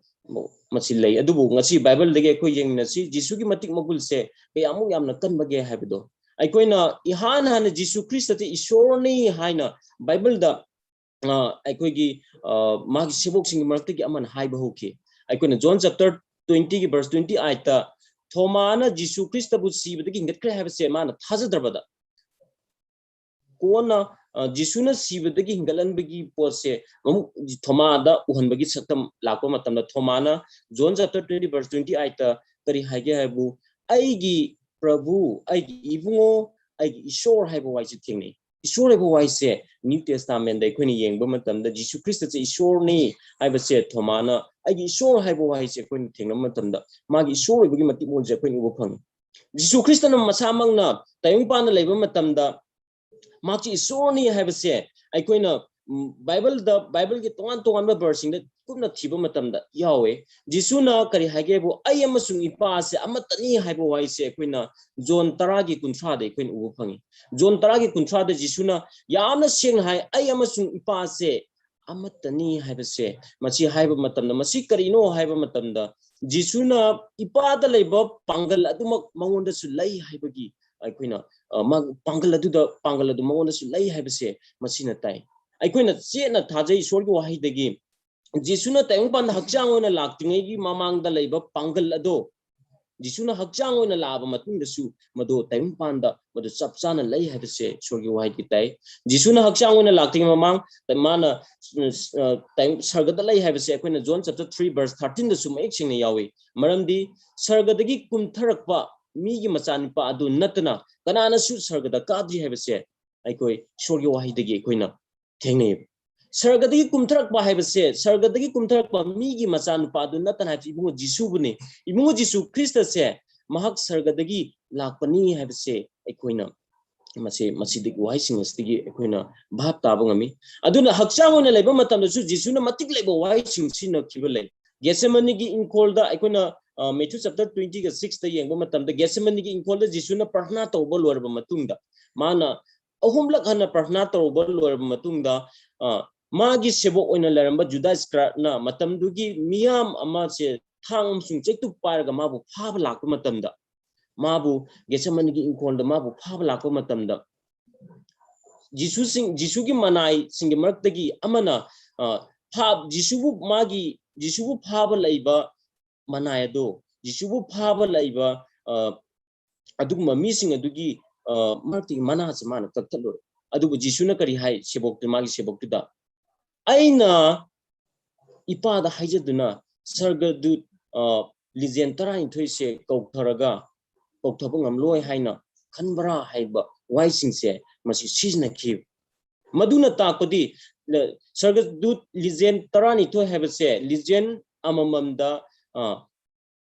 ꯃꯁꯤ ꯂꯩ꯫ ꯑꯗꯨꯕꯨ ꯉꯁꯤ ꯕꯥꯏꯕꯜꯗꯒꯤ ꯑꯩꯈꯣꯏ ꯌꯦꯡꯃꯤꯟꯅꯁꯤ, ꯖꯤꯁꯨꯒꯤ ꯃꯇꯤꯛ ꯃꯒꯨꯜꯁꯦ ꯀꯌꯥꯃꯨꯛ ꯌꯥꯝꯅ ꯀꯟꯕꯒꯦ ꯍꯥꯏꯕꯗꯣ꯫ ꯑꯩꯈꯣꯏꯅ ꯏꯍꯥꯟ ꯍꯥꯟꯅ ꯖꯤꯁꯨ ꯈ꯭ꯔꯤꯁꯇꯁꯦ ꯏꯁꯣꯔꯅꯤ ꯍꯥꯏꯅ ꯕꯥꯏꯕꯜꯗ, ꯑ, ꯑꯩꯈꯣꯏꯒꯤ, ꯑ, ꯃꯥꯒꯤ ꯁꯦꯕꯣꯛꯁꯤꯡꯒꯤ ꯃꯔꯛꯇꯒꯤ ꯑꯃꯅ ꯍꯥꯏꯕ ꯍꯧꯈꯤ꯫ ꯑꯩꯈꯣꯏꯅ John chapter twenty ꯒꯤ verse twenty eight ꯇ, ꯊꯣꯃꯥꯅ ꯖꯤꯁꯨ ꯈ꯭ꯔꯤꯁꯇꯕꯨ ꯁꯤꯕꯗꯒꯤ ꯍꯤꯡꯒꯠꯈ꯭ꯔꯦ ꯍꯥꯏꯕꯁꯦ ꯃꯥꯅ ꯊꯥꯖꯗ꯭ꯔꯕꯗ, ꯀꯣꯟꯅ, ꯑ, ꯖꯤꯁꯨꯅ ꯁꯤꯕꯗꯒꯤ ꯍꯤꯡꯒꯠꯍꯟꯕꯒꯤ ꯄꯣꯠꯁꯦ ꯑꯃꯨꯛ ꯊꯣꯃꯥꯗ ꯎꯍꯟꯕꯒꯤ ꯁꯛꯇꯝ ꯂꯥꯛꯄ ꯃꯇꯝꯗ, ꯊꯣꯃꯥꯅ John chapter twenty verse twenty eight ꯇ ꯀꯔꯤ ꯍꯥꯏꯒꯦ ꯍꯥꯏꯕꯨ, "ꯑꯩꯒꯤ ꯄ꯭ꯔꯚꯨ, ꯑꯩꯒꯤ ꯏꯕꯨꯡꯉꯣ, ꯑꯩꯒꯤ ꯏꯁꯣꯔ" ꯍꯥꯏꯕ ꯋꯥꯍꯩꯁꯦ ꯊꯦꯡꯅꯩ꯫ ꯏꯁꯣꯔ ꯍꯥꯏꯕ ꯋꯥꯍꯩꯁꯦ New Testament ꯗ ꯑꯩꯈꯣꯏꯅ ꯌꯦꯡꯕ ꯃꯇꯝꯗ, ꯖꯤꯁꯨ ꯈ꯭ꯔꯤꯁꯇꯁꯦ ꯏꯁꯣꯔꯅꯤ ꯍꯥꯏꯕꯁꯦ ꯊꯣꯃꯥꯅ "ꯑꯩꯒꯤ ꯏꯁꯣꯔ" ꯍꯥꯏꯕ ꯋꯥꯍꯩꯁꯦ ꯑꯩꯈꯣꯏꯅ ꯊꯦꯡꯅꯕ ꯃꯇꯝꯗ, ꯃꯥꯒꯤ ꯏꯁꯣꯔ ꯑꯣꯏꯕꯒꯤ ꯃꯇꯤꯛ ꯃꯒꯨꯜꯁꯦ ꯑꯩꯈꯣꯏꯅ ꯎꯕ ꯐꯪꯉꯤ꯫ ꯖꯤꯁꯨ ꯈ꯭ꯔꯤꯁꯇꯅ ꯃꯁꯥꯃꯛꯅ ꯇꯥꯏꯕꯪꯄꯥꯟꯗ ꯂꯩꯕ ꯃꯇꯝꯗ ꯃꯍꯥꯛꯁꯤ ꯏꯁꯣꯔꯅꯤ ꯍꯥꯏꯕꯁꯦ ꯑꯩꯈꯣꯏꯅ, ꯎꯝ, ꯕꯥꯏꯕꯜꯗ, ꯕꯥꯏꯕꯜꯒꯤ ꯇꯣꯉꯥꯟ ꯇꯣꯉꯥꯟꯕ verse ꯁꯤꯡꯗ ꯀꯨꯞꯅ ꯊꯤꯕ ꯃꯇꯝꯗ ꯌꯥꯎꯋꯦ꯫ ꯖꯤꯁꯨꯅ ꯀꯔꯤ ꯍꯥꯏꯒꯦꯕꯨ, "ꯑꯩ ꯑꯃꯁꯨꯡ ꯏꯄꯥ ꯑꯁꯦ ꯑꯃꯠꯇꯅꯤ" ꯍꯥꯏꯕ ꯋꯥꯍꯩꯁꯦ ꯑꯩꯈꯣꯏꯅ ꯖꯣꯟ ꯇꯔꯥꯒꯤ ꯀꯨꯟꯊ꯭ꯔꯥꯗ ꯑꯩꯈꯣꯏꯅ ꯎꯕ ꯐꯪꯉꯤ꯫ ꯖꯣꯟ ꯇꯔꯥꯒꯤ ꯀꯨꯟꯊ꯭ꯔꯥꯗ ꯖꯤꯁꯨꯅ ꯌꯥꯝꯅ ꯁꯦꯡꯅ ꯍꯥꯏ, "ꯑꯩ ꯑꯃꯁꯨꯡ ꯏꯄꯥ ꯑꯁꯦ ꯑꯃꯠꯇꯅꯤ" ꯍꯥꯏꯕꯁꯦ, ꯃꯁꯤ ꯍꯥꯏꯕ ꯃꯇꯝꯗ, ꯃꯁꯤ ꯀꯔꯤꯅꯣ ꯍꯥꯏꯕ ꯃꯇꯝꯗ, ꯖꯤꯁꯨꯅ ꯏꯄꯥꯗ ꯂꯩꯕ ꯄꯥꯡꯒꯜ ꯑꯗꯨꯃꯛ ꯃꯉꯣꯟꯗꯁꯨ ꯂꯩ ꯍꯥꯏꯕꯒꯤ ꯑꯩꯈꯣꯏꯅ, ꯑ, ꯃꯥ ꯄꯥꯡꯒꯜ ꯑꯗꯨꯗ, ꯄꯥꯡꯒꯜ ꯑꯗꯨ ꯃꯉꯣꯟꯗꯁꯨ ꯂꯩ ꯍꯥꯏꯕꯁꯦ ꯃꯁꯤꯅ ꯇꯥꯏ꯫ ꯑꯩꯈꯣꯏꯅ ꯆꯦꯠꯅ ꯊꯥꯖꯩ ꯏꯁꯣꯔꯒꯤ ꯋꯥꯍꯩꯗꯒꯤ, ꯖꯤꯁꯨꯅ ꯇꯥꯏꯕꯪꯄꯥꯟꯗ ꯍꯛꯆꯥꯡ ꯑꯣꯏꯅ ꯂꯥꯛꯇ꯭ꯔꯤꯉꯩꯒꯤ ꯃꯃꯥꯡꯗ ꯂꯩꯕ ꯄꯥꯡꯒꯜ ꯑꯗꯣ ꯖꯤꯁꯨꯅ ꯍꯛꯆꯥꯡ ꯑꯣꯏꯅ ꯂꯥꯛꯑꯕ ꯃꯇꯨꯡꯗꯁꯨ ꯃꯗꯨ ꯇꯥꯏꯕꯪꯄꯥꯟꯗ ꯃꯗꯨ ꯆꯞ ꯆꯥꯅ ꯂꯩ ꯍꯥꯏꯕꯁꯦ ꯏꯁꯣꯔꯒꯤ ꯋꯥꯍꯩꯗꯤ ꯇꯥꯏ꯫ ꯖꯤꯁꯨꯅ ꯍꯛꯆꯥꯡ ꯑꯣꯏꯅ ꯂꯥꯛꯇ꯭ꯔꯤꯉꯩ ꯃꯃꯥꯡ ꯃꯥꯅ, ꯑ, ꯇꯥꯏ-, ꯁꯔꯒꯗ ꯂꯩ ꯍꯥꯏꯕꯁꯦ ꯑꯩꯈꯣꯏꯅ John chapter three verse thirteen ꯗꯁꯨ ꯃꯌꯦꯛ ꯁꯦꯡꯅ ꯌꯥꯎꯏ꯫ ꯃꯔꯝꯗꯤ ꯁꯔꯒꯗꯒꯤ ꯀꯨꯝꯊꯔꯛꯄ ꯃꯤꯒꯤ ꯃꯆꯥꯅꯨꯄꯥ ꯑꯗꯨ ꯅꯠꯇꯅ ꯀꯅꯥꯅꯁꯨ ꯁꯔꯒꯗ ꯀꯥꯗ꯭ꯔꯤ ꯍꯥꯏꯕꯁꯦ ꯑꯩꯈꯣꯏ ꯏꯁꯣꯔꯒꯤ ꯋꯥꯍꯩꯗꯒꯤ ꯑꯩꯈꯣꯏꯅ ꯊꯦꯡꯅꯩꯌꯦꯕ꯫ ꯁꯔꯒꯗꯒꯤ ꯀꯨꯝꯊꯔꯛꯄ ꯍꯥꯏꯕꯁꯦ, ꯁꯔꯒꯗꯒꯤ ꯀꯨꯝꯊꯔꯛꯄ ꯃꯤꯒꯤ ꯃꯆꯥꯅꯨꯄꯥ ꯑꯗꯨ ꯅꯠꯇꯅ ꯍꯥꯏꯕꯁꯤ ꯏꯕꯨꯡꯉꯣ ꯖꯤꯁꯨꯕꯨꯅꯤ꯫ ꯏꯕꯨꯡꯉꯣ ꯖꯤꯁꯨ ꯈ꯭ꯔꯤꯁꯇꯁꯦ ꯃꯍꯥꯛ ꯁꯔꯒꯗꯒꯤ ꯂꯥꯛꯄꯅꯤ ꯍꯥꯏꯕꯁꯦ ꯑꯩꯈꯣꯏꯅ ꯃꯁꯤ, ꯃꯁꯤꯗꯒꯤ, ꯋꯥꯍꯩꯁꯤꯡ ꯑꯁꯤꯗꯒꯤ ꯑꯩꯈꯣꯏꯅ ꯚꯥꯞ ꯇꯥꯕ ꯉꯝꯃꯤ꯫ ꯑꯗꯨꯅ ꯍꯛꯆꯥꯡ ꯑꯣꯏꯅ ꯂꯩꯕ ꯃꯇꯝꯗꯁꯨ ꯖꯤꯁꯨꯅ ꯃꯇꯤꯛ ꯂꯩꯕ ꯋꯥꯍꯩꯁꯤꯡ ꯁꯤꯖꯤꯟꯅꯈꯤꯕ ꯂꯩ꯫ ꯒꯦꯠꯁꯦꯃꯅꯤꯒꯤ ꯏꯪꯈꯣꯜꯗ ꯑꯩꯈꯣꯏꯅ, ꯑ, ꯃꯦꯊ꯭ꯌꯨ chapter twenty ꯒ six ꯇ ꯌꯦꯡꯕ ꯃꯇꯝꯗ, ꯒꯦꯠꯁꯦꯃꯅꯤꯒꯤ ꯏꯪꯈꯣꯜꯗ ꯖꯤꯁꯨꯅ ꯄ꯭ꯔꯊꯅꯥ ꯇꯧꯕ ꯂꯣꯏꯔꯕ ꯃꯇꯨꯡꯗ, ꯃꯥꯅ ꯑꯍꯨꯝꯂꯛ ꯍꯟꯅ ꯄ꯭ꯔꯊꯅꯥ ꯇꯧꯕ ꯂꯣꯏꯔꯕ ꯃꯇꯨꯡꯗ, ꯑ, ꯃꯥꯒꯤ ꯁꯦꯕꯣꯛ ꯑꯣꯏꯅ ꯂꯩꯔꯝꯕ ꯖꯨꯗꯥ ꯏꯁꯀꯔꯥꯠꯅ ꯃꯇꯝꯗꯨꯒꯤ ꯃꯤꯌꯥꯝ ꯑꯃꯁꯦ ꯊꯥꯡ ꯑꯃꯁꯨꯡ ꯆꯩꯇꯨꯞ ꯄꯥꯏꯔꯒ ꯃꯥꯕꯨ ꯐꯥꯕ ꯂꯥꯛꯄ ꯃꯇꯝꯗ, ꯃꯥꯕꯨ ꯒꯦꯠꯁꯦꯃꯅꯤꯒꯤ ꯏꯪꯈꯣꯜꯗ ꯃꯥꯕꯨ ꯐꯥꯕ ꯂꯥꯛꯄ ꯃꯇꯝꯗ, ꯖꯤꯁꯨꯁꯤꯡ, ꯖꯤꯁꯨꯒꯤ ꯃꯅꯥꯏꯁꯤꯡꯒꯤ ꯃꯔꯛꯇꯒꯤ ꯑꯃꯅ, ꯑ, ꯐꯥ-, ꯖꯤꯁꯨꯕꯨ ꯃꯥꯒꯤ, ꯖꯤꯁꯨꯕꯨ ꯐꯥꯕ ꯂꯩꯕ ꯃꯅꯥꯏ ꯑꯗꯣ, ꯖꯤꯁꯨꯕꯨ ꯐꯥꯕ ꯂꯩꯕ, ꯑ, ꯑꯗꯨꯒꯨꯝꯕ ꯃꯤꯁꯤꯡ ꯑꯗꯨꯒꯤ, ꯑ, ꯃꯔꯛꯇꯒꯤ ꯃꯅꯥꯁꯦ ꯃꯥꯅ ꯀꯛꯊꯠꯂꯨꯔꯦ꯫ ꯑꯗꯨꯕꯨ ꯖꯤꯁꯨꯅ ꯀꯔꯤ ꯍꯥꯏ? ꯁꯦꯕꯣꯛꯇꯨ, ꯃꯥꯒꯤ ꯁꯦꯕꯣꯛꯇꯨꯗ, "ꯑꯩꯅ ꯏꯄꯥꯗ ꯍꯥꯏꯖꯗꯨꯅ ꯁꯔꯒꯗꯨꯠ, ꯑ, ꯂꯤꯖꯦꯟ ꯇꯔꯥꯅꯤꯊꯣꯏꯁꯦ ꯀꯧꯊꯔꯒ, ꯀꯧꯊꯕ ꯉꯝꯂꯣꯏ ꯍꯥꯏꯅ ꯈꯟꯕ꯭ꯔꯥ?" ꯍꯥꯏꯕ ꯋꯥꯍꯩꯁꯤꯡꯁꯦ ꯃꯁꯤ ꯁꯤꯖꯤꯟꯅꯈꯤ꯫ ꯃꯗꯨꯅ ꯇꯥꯛꯄꯗꯤ, ꯂ-, ꯁꯔꯒꯗꯨꯠ ꯂꯤꯖꯦꯟ ꯇꯔꯥꯅꯤꯊꯣꯏ ꯍꯥꯏꯕꯁꯦ ꯂꯤꯖꯦꯟ ꯑꯃꯃꯝꯗ, ꯑ,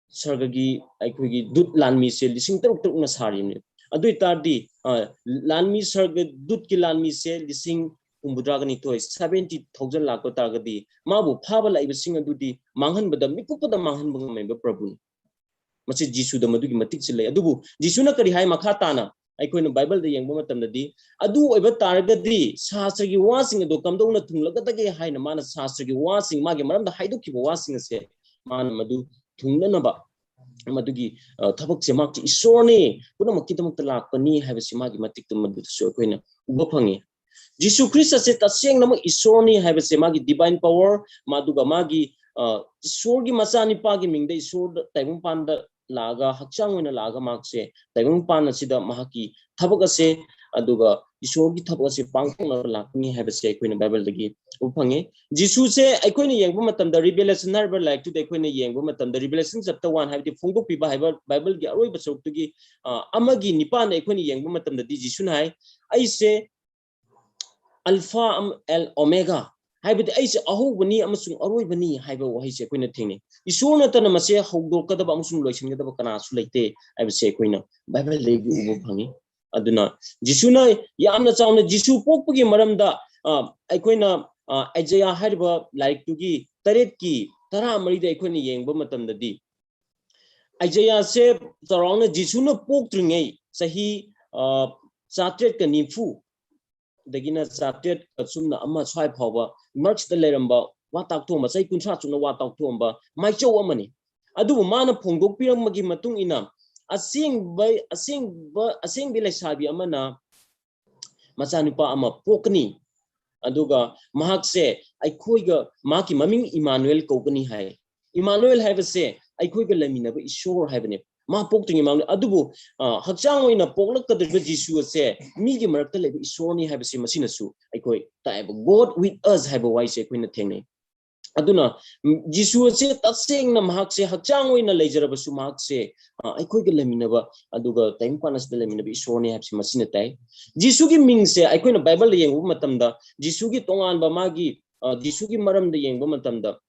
ꯁꯔꯒꯒꯤ ꯑꯩꯈꯣꯏꯒꯤ ꯗꯨꯠ ꯂꯥꯟꯃꯤꯁꯦ ꯂꯤꯁꯤꯡ ꯇꯔꯨꯛ ꯇꯔꯨꯛꯅ ꯁꯥꯔꯤꯕꯅꯤ꯫ ꯑꯗꯨ ꯑꯣꯏ ꯇꯥꯔꯗꯤ, ꯑ, ꯂꯥꯟꯃꯤ ꯁꯔꯒ ꯗꯨꯠꯀꯤ ꯂꯥꯟꯃꯤꯁꯦ ꯂꯤꯁꯤꯡ ꯍꯨꯝꯐꯨꯇꯔꯥꯒ ꯅꯤꯊꯣꯏ, seventy thousand ꯂꯥꯛꯄ ꯇꯥꯔꯒꯗꯤ, ꯃꯥꯕꯨ ꯐꯥꯕ ꯂꯥꯛꯏꯕꯁꯤꯡ ꯑꯗꯨꯗꯤ ꯃꯥꯡꯍꯟꯕꯗ, ꯃꯤꯀꯨꯞꯄꯗ ꯃꯥꯡꯍꯟꯕ ꯉꯝꯃꯤꯕ ꯄ꯭ꯔꯚꯨꯅꯤ꯫ ꯃꯁꯤ ꯖꯤꯁꯨꯗ ꯃꯗꯨꯒꯤ ꯃꯇꯤꯛ ꯆꯤꯜꯂꯦ꯫ ꯑꯗꯨꯕꯨ ꯖꯤꯁꯨꯅ ꯀꯔꯤ ꯍꯥꯏ ꯃꯈꯥ ꯇꯥꯅ? ꯑꯩꯈꯣꯏꯅ ꯕꯥꯏꯕꯜꯗ ꯌꯦꯡꯕ ꯃꯇꯝꯗꯗꯤ, "ꯑꯗꯨ ꯑꯣꯏꯕ ꯇꯥꯔꯒꯗꯤ ꯁꯥꯁꯇ꯭ꯔꯒꯤ ꯋꯥꯁꯤꯡ ꯑꯗꯨ ꯀꯝꯗꯧꯅ ꯊꯨꯡꯂꯒꯗꯒꯦ?" ꯍꯥꯏꯅ ꯃꯥꯅ ꯁꯥꯁꯇ꯭ꯔꯒꯤ ꯋꯥꯁꯤꯡ, ꯃꯥꯒꯤ ꯃꯔꯝꯗ ꯍꯥꯏꯗꯣꯛꯈꯤꯕ ꯋꯥꯁꯤꯡ ꯑꯁꯦ ꯃꯥꯅ ꯃꯗꯨ ꯊꯨꯡꯅꯅꯕ, ꯃꯗꯨꯒꯤ, ꯑ, ꯊꯕꯛꯁꯦ ꯃꯍꯥꯛꯁꯦ ꯏꯁꯣꯔꯅꯤ, ꯄꯨꯝꯅꯃꯛꯀꯤꯗꯃꯛꯇ ꯂꯥꯛꯄꯅꯤ ꯍꯥꯏꯕꯁꯤ ꯃꯥꯒꯤ ꯃꯇꯤꯛꯇ ꯃꯗꯨꯗꯁꯨ ꯑꯩꯈꯣꯏꯅ ꯎꯕ ꯐꯪꯉꯤ꯫ ꯖꯤꯁꯨ ꯈ꯭ꯔꯤꯁꯇꯁꯦ ꯇꯁꯦꯡꯅꯃꯛ ꯏꯁꯣꯔꯅꯤ ꯍꯥꯏꯕꯁꯦ, ꯃꯥꯒꯤ divine power, ꯃꯗꯨꯒ ꯃꯥꯒꯤ, ꯑ, ꯏꯁꯣꯔꯒꯤ ꯃꯆꯥꯅꯤꯄꯥꯒꯤ ꯃꯤꯡꯗ ꯏꯁꯣꯔꯗ ꯇꯥꯏꯕꯪꯄꯥꯟꯗ ꯂꯥꯛꯑꯒ, ꯍꯛꯆꯥꯡ ꯑꯣꯏꯅ ꯂꯥꯛꯑꯒ ꯃꯍꯥꯛꯁꯦ ꯇꯥꯏꯕꯪꯄꯥꯟ ꯑꯁꯤꯗ ꯃꯍꯥꯛꯀꯤ ꯊꯕꯛ ꯑꯁꯦ, ꯑꯗꯨꯒ ꯏꯁꯣꯔꯒꯤ ꯊꯕꯛ ꯑꯁꯦ ꯄꯥꯡꯊꯣꯛꯅꯕ ꯂꯥꯛꯀꯅꯤ ꯍꯥꯏꯕꯁꯦ ꯑꯩꯈꯣꯏꯅ ꯕꯥꯏꯕꯜꯗꯒꯤ ꯎꯕ ꯐꯪꯉꯤ꯫ ꯖꯤꯁꯨꯁꯦ ꯑꯩꯈꯣꯏꯅ ꯌꯦꯡꯕ ꯃꯇꯝꯗ, ꯔꯤꯚꯦꯂꯦꯁꯟ ꯍꯥꯏꯔꯤꯕ ꯂꯥꯏꯔꯤꯛꯇꯨꯗ ꯑꯩꯈꯣꯏꯅ ꯌꯦꯡꯕ ꯃꯇꯝꯗ, ꯔꯤꯚꯦꯂꯦꯁꯟ ꯆꯦꯞꯇꯔ ꯋꯥꯟ, ꯍꯥꯏꯕꯗꯤ ꯐꯣꯡꯗꯣꯛꯄꯤꯕ ꯍꯥꯏꯕ ꯕꯥꯏꯕꯜꯒꯤ ꯑꯔꯣꯏꯕ ꯁꯔꯨꯛꯇꯨꯒꯤ, ꯑ, ꯑꯃꯒꯤ ꯅꯤꯄꯥꯟꯗ ꯑꯩꯈꯣꯏꯅ ꯌꯦꯡꯕ ꯃꯇꯝꯗꯗꯤ ꯖꯤꯁꯨꯅ ꯍꯥꯏ, "ꯑꯩꯁꯦ ꯑꯜꯐꯥ ꯑꯃ ꯑꯦꯜ ꯑꯣꯃꯦꯒꯥ", ꯍꯥꯏꯕꯗꯤ "ꯑꯩꯁꯦ ꯑꯍꯧꯕꯅꯤ ꯑꯃꯁꯨꯡ ꯑꯔꯣꯏꯕꯅꯤ" ꯍꯥꯏꯕ ꯋꯥꯍꯩꯁꯦ ꯑꯩꯈꯣꯏꯅ ꯊꯦꯡꯅꯩ꯫ ꯏꯁꯣꯔ ꯅꯠꯇꯅ ꯃꯁꯦ ꯍꯧꯗꯣꯛꯀꯗꯕ ꯑꯃꯁꯨꯡ ꯂꯣꯏꯁꯤꯟꯒꯗꯕ ꯀꯅꯥꯁꯨ ꯂꯩꯇꯦ ꯍꯥꯏꯕꯁꯦ ꯑꯩꯈꯣꯏꯅ ꯕꯥꯏꯕꯜꯗꯒꯤ ꯎꯕ ꯐꯪꯉꯤ꯫ ꯑꯗꯨꯅ ꯖꯤꯁꯨꯅ ꯌꯥꯝꯅ ꯆꯥꯎꯅ, ꯖꯤꯁꯨ ꯄꯣꯛꯄꯒꯤ ꯃꯔꯝꯗ, ꯑ, ꯑꯩꯈꯣꯏꯅ, ꯑ, ꯑꯥꯏꯖꯌꯥ ꯍꯥꯏꯔꯤꯕ ꯂꯥꯏꯔꯤꯛꯇꯨꯒꯤ ꯇꯔꯦꯠꯀꯤ ꯇꯔꯥꯃꯔꯤꯗ ꯑꯩꯈꯣꯏꯅ ꯌꯦꯡꯕ ꯃꯇꯝꯗꯗꯤ, ꯑꯥꯏꯖꯌꯥꯁꯦ ꯆꯥꯎꯔꯥꯛꯅ ꯖꯤꯁꯨꯅ ꯄꯣꯛꯇ꯭ꯔꯤꯉꯩ ꯆꯍꯤ, ꯑ, ꯆꯥꯇ꯭ꯔꯦꯠꯀ ꯅꯤꯐꯨ ꯗꯒꯤꯅ ꯆꯥꯇ꯭ꯔꯦꯠꯀ ꯆꯨꯝꯅ ꯑꯃ ꯁ꯭ꯋꯥꯏ ꯐꯥꯎꯕ ꯃꯔꯛꯁꯤꯗ ꯂꯩꯔꯝꯕ, ꯋꯥ ꯇꯥꯛꯊꯣꯛꯑꯝꯕ, ꯆꯍꯤ ꯀꯨꯟꯊ꯭ꯔꯥ ꯆꯨꯝꯅ ꯋꯥ ꯇꯥꯛꯊꯣꯛꯑꯝꯕ ꯃꯥꯏꯆꯧ ꯑꯃꯅꯤ꯫ ꯑꯗꯨꯕꯨ ꯃꯥꯅ ꯐꯣꯡꯗꯣꯛꯄꯤꯔꯝꯕꯒꯤ ꯃꯇꯨꯡ ꯏꯟꯅ, ꯑꯁꯦꯡꯕ, ꯑꯁꯦꯡꯕ, ꯑꯁꯦꯡꯕꯤ ꯂꯩꯁꯥꯕꯤ ꯑꯃꯅ ꯃꯆꯥꯅꯨꯄꯥ ꯑꯃ ꯄꯣꯛꯀꯅꯤ, ꯑꯗꯨꯒ ꯃꯍꯥꯛꯁꯦ ꯑꯩꯈꯣꯏꯒ, ꯃꯍꯥꯛꯀꯤ ꯃꯃꯤꯡ ꯏꯃꯥꯅꯨꯑꯦꯜ ꯀꯧꯒꯅꯤ ꯍꯥꯏ꯫ ꯏꯃꯥꯅꯨꯑꯦꯜ ꯍꯥꯏꯕꯁꯦ ꯑꯩꯈꯣꯏꯒ ꯂꯩꯃꯤꯟꯅꯕ ꯏꯁꯣꯔ ꯍꯥꯏꯕꯅꯦ꯫ ꯃꯥ ꯄꯣꯛꯇ꯭ꯔꯤꯉꯩ ꯃꯃꯥꯡꯗ, ꯑꯗꯨꯕꯨ, ꯑ, ꯍꯛꯆꯥꯡ ꯑꯣꯏꯅ ꯄꯣꯛꯂꯛꯀꯗꯧꯔꯤꯕ ꯖꯤꯁꯨ ꯑꯁꯦ ꯃꯤꯒꯤ ꯃꯔꯛꯇ ꯂꯩꯕ ꯏꯁꯣꯔꯅꯤ ꯍꯥꯏꯕꯁꯤ ꯃꯁꯤꯅꯁꯨ ꯑꯩꯈꯣꯏ ꯇꯥꯛꯑꯦꯕ꯫ "God with us" ꯍꯥꯏꯕ ꯋꯥꯍꯩꯁꯦ ꯑꯩꯈꯣꯏꯅ ꯊꯦꯡꯅꯩ꯫ ꯑꯗꯨꯅ, ꯎꯝ, ꯖꯤꯁꯨ ꯑꯁꯦ ꯇꯁꯦꯡꯅ ꯃꯍꯥꯛꯁꯦ ꯍꯛꯆꯥꯡ ꯑꯣꯏꯅ ꯂꯩꯖꯔꯕꯁꯨ, ꯃꯍꯥꯛꯁꯦ, ꯑ, ꯑꯩꯈꯣꯏꯒ ꯂꯩꯃꯤꯟꯅꯕ, ꯑꯗꯨꯒ ꯇꯥꯏꯕꯪꯄꯥꯟ ꯑꯁꯤꯗ ꯂꯩꯃꯤꯟꯅꯕ ꯏꯁꯣꯔꯅꯤ ꯍꯥꯏꯕꯁꯤ ꯃꯁꯤꯅ ꯇꯥꯛꯏ꯫ ꯖꯤꯁꯨꯒꯤ ꯃꯤꯡꯁꯦ ꯑꯩꯈꯣꯏꯅ ꯕꯥꯏꯕꯜꯗ ꯌꯦꯡꯕ ꯃꯇꯝꯗ, ꯖꯤꯁꯨꯒꯤ ꯇꯣꯉꯥꯟꯕ ꯃꯥꯒꯤ, ꯑ, ꯖꯤꯁꯨꯒꯤ ꯃꯔꯝꯗ ꯌꯦꯡꯕ ꯃꯇꯝꯗ,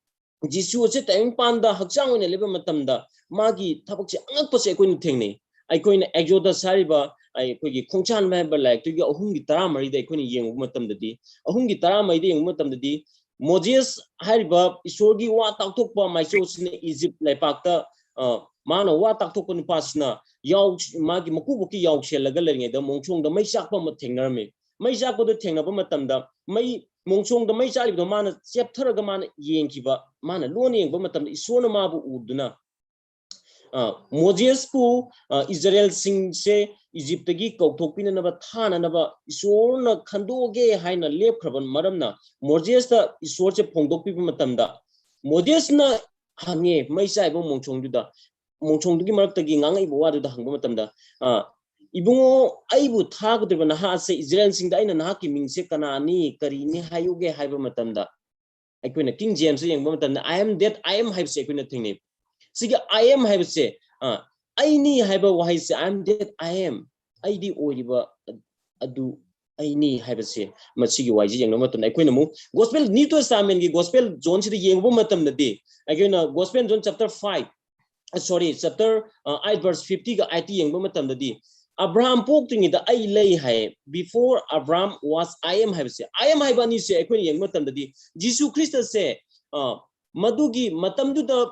ꯖꯤꯁꯨ ꯑꯁꯦ ꯇꯥꯏꯕꯪꯄꯥꯟꯗ ꯍꯛꯆꯥꯡ ꯑꯣꯏꯅ ꯂꯩꯕ ꯃꯇꯝꯗ ꯃꯥꯒꯤ ꯊꯕꯛꯁꯦ ꯑꯉꯛꯄꯁꯦ ꯑꯩꯈꯣꯏꯅ ꯊꯦꯡꯅꯩ꯫ ꯑꯩꯈꯣꯏꯅ ꯑꯦꯛꯖꯣꯗꯁ ꯍꯥꯏꯔꯤꯕ, ꯑꯩꯈꯣꯏꯒꯤ ꯈꯣꯡꯁꯥꯟꯕ ꯍꯥꯏꯕ ꯂꯥꯏꯔꯤꯛꯇꯨꯒꯤ ꯑꯍꯨꯝꯒꯤ ꯇꯔꯥꯃꯔꯤꯗ ꯑꯩꯈꯣꯏꯅ ꯌꯦꯡꯉꯨꯕ ꯃꯇꯝꯗꯗꯤ, ꯑꯍꯨꯝꯒꯤ ꯇꯔꯥꯃꯔꯤꯗ ꯌꯦꯡꯕ ꯃꯇꯝꯗꯗꯤ, ꯃꯣꯖꯦꯁ ꯍꯥꯏꯔꯤꯕ ꯏꯁꯣꯔꯒꯤ ꯋꯥ ꯇꯥꯛꯊꯣꯛꯄ ꯃꯥꯏꯆꯧꯁꯤꯅ ꯏꯖꯤꯞ ꯂꯩꯄꯥꯛꯇ, ꯑ, ꯃꯥꯅ ꯋꯥ ꯇꯥꯛꯊꯣꯛꯄ ꯅꯨꯄꯥꯁꯤꯅ ꯌꯥꯎ-, ꯃꯥꯒꯤ ꯃꯀꯨꯕꯣꯛꯀꯤ ꯌꯥꯎꯁꯦꯜꯂꯒ ꯂꯩꯔꯤꯉꯩꯗ ꯃꯣꯡꯁꯣꯡꯗ ꯃꯩ ꯆꯥꯛꯄ ꯑꯃ ꯊꯦꯡꯅꯔꯝꯃꯤ꯫ ꯃꯩ ꯆꯥꯛꯄꯗ ꯊꯦꯡꯅꯕ ꯃꯇꯝꯗ, ꯃꯩ, ꯃꯣꯡꯁꯣꯡꯗ ꯃꯩ ꯆꯥꯛꯂꯤꯕꯗꯣ ꯃꯥꯅ ꯆꯦꯞꯊꯔꯒ ꯃꯥꯅ ꯌꯦꯡꯈꯤꯕ, ꯃꯥꯅ ꯂꯣꯟꯅ ꯌꯦꯡꯕ ꯃꯇꯝꯗ ꯏꯁꯣꯔꯅ ꯃꯥꯕꯨ ꯎꯗꯨꯅ, ꯑ, ꯃꯣꯖꯦꯁꯄꯨ, ꯑ, ꯏꯖꯔꯦꯜꯁꯤꯡꯁꯦ ꯏꯖꯤꯞꯇꯒꯤ ꯀꯧꯊꯣꯛꯄꯤꯅꯅꯕ, ꯊꯥꯅꯅꯕ ꯏꯁꯣꯔꯅ ꯈꯟꯗꯣꯛꯑꯒꯦ ꯍꯥꯏꯅ ꯂꯦꯞꯈ꯭ꯔꯕ ꯃꯔꯝꯅ, ꯃꯣꯖꯦꯁꯇ ꯏꯁꯣꯔꯁꯦ ꯐꯣꯡꯗꯣꯛꯄꯤꯕ ꯃꯇꯝꯗ, ꯃꯣꯖꯦꯁꯅ ꯍꯪꯉꯦ ꯃꯩ ꯆꯥꯏꯕ ꯃꯣꯡꯁꯣꯡꯗꯨꯗ, ꯃꯣꯡꯁꯣꯡꯗꯨꯒꯤ ꯃꯔꯛꯇꯒꯤ ꯉꯥꯡꯉꯛꯏꯕ ꯋꯥꯗꯨꯗ ꯍꯪꯕ ꯃꯇꯝꯗ, ꯑ, "ꯏꯕꯨꯡꯉꯣ, ꯑꯩꯕꯨ ꯊꯥꯒꯗꯧꯔꯤꯕ ꯅꯍꯥꯁꯦ, ꯏꯖꯔꯦꯜꯁꯤꯡꯗ ꯑꯩꯅ ꯅꯍꯥꯛꯀꯤ ꯃꯤꯡꯁꯦ ꯀꯅꯥꯅꯤ, ꯀꯔꯤꯅꯤ ꯍꯥꯏꯌꯨꯒꯦ?" ꯍꯥꯏꯕ ꯃꯇꯝꯗ, ꯑꯩꯈꯣꯏꯅ ꯀꯤꯡ ꯖꯦꯝꯁꯇ ꯌꯦꯡꯕ ꯃꯇꯝꯗ, "I am that I am" ꯍꯥꯏꯕꯁꯦ ꯑꯩꯈꯣꯏꯅ ꯊꯦꯡꯅꯩ꯫ ꯁꯤꯒꯤ "I am" ꯍꯥꯏꯕꯁꯦ, ꯑ, "ꯑꯩꯅꯤ" ꯍꯥꯏꯕ ꯋꯥꯍꯩꯁꯦ, "I am that I am", ꯑꯩꯗꯤ ꯑꯣꯏꯔꯤꯕ ꯑꯗꯨ ꯑꯩꯅꯤ ꯍꯥꯏꯕꯁꯦ, ꯃꯁꯤꯒꯤ ꯋꯥꯍꯩꯁꯤ ꯌꯦꯡꯕ ꯃꯇꯝꯗ, ꯑꯩꯈꯣꯏꯅ ꯑꯃꯨꯛ ꯒꯣꯁꯄꯦꯜ, ꯅ꯭ꯌꯨ ꯇꯦꯁꯇꯥꯃꯦꯟꯒꯤ ꯒꯣꯁꯄꯦꯜ ꯖꯣꯟꯁꯤꯗ ꯌꯦꯡꯕ ꯃꯇꯝꯗꯗꯤ, ꯑꯩꯈꯣꯏꯅ ꯒꯣꯁꯄꯦꯜ ꯖꯣꯟ ꯆꯦꯞꯇꯔ ꯐꯥꯏꯚ, ꯁꯣꯔꯤ, ꯆꯦꯞꯇꯔ ꯑꯩꯠ, ꯚꯔꯁ ꯐꯤꯐꯇꯤꯒ ꯑꯩꯠꯇꯤ ꯌꯦꯡꯕ ꯃꯇꯝꯗꯗꯤ, "ꯑꯕ꯭ꯔꯥꯍꯝ ꯄꯣꯛꯇ꯭ꯔꯤꯉꯩꯗ ꯑꯩ ꯂꯩ" ꯍꯥꯏ, "Before Abraham was I am" ꯍꯥꯏꯕꯁꯦ, "I am" ꯍꯥꯏꯕ ꯑꯅꯤꯁꯦ ꯑꯩꯈꯣꯏꯅ ꯌꯦꯡꯕ ꯃꯇꯝꯗꯗꯤ, ꯖꯤꯁꯨ ꯈ꯭ꯔꯤꯁꯇꯁꯦ, ꯑ, ꯃꯗꯨꯒꯤ ꯃꯇꯝꯗꯨꯗ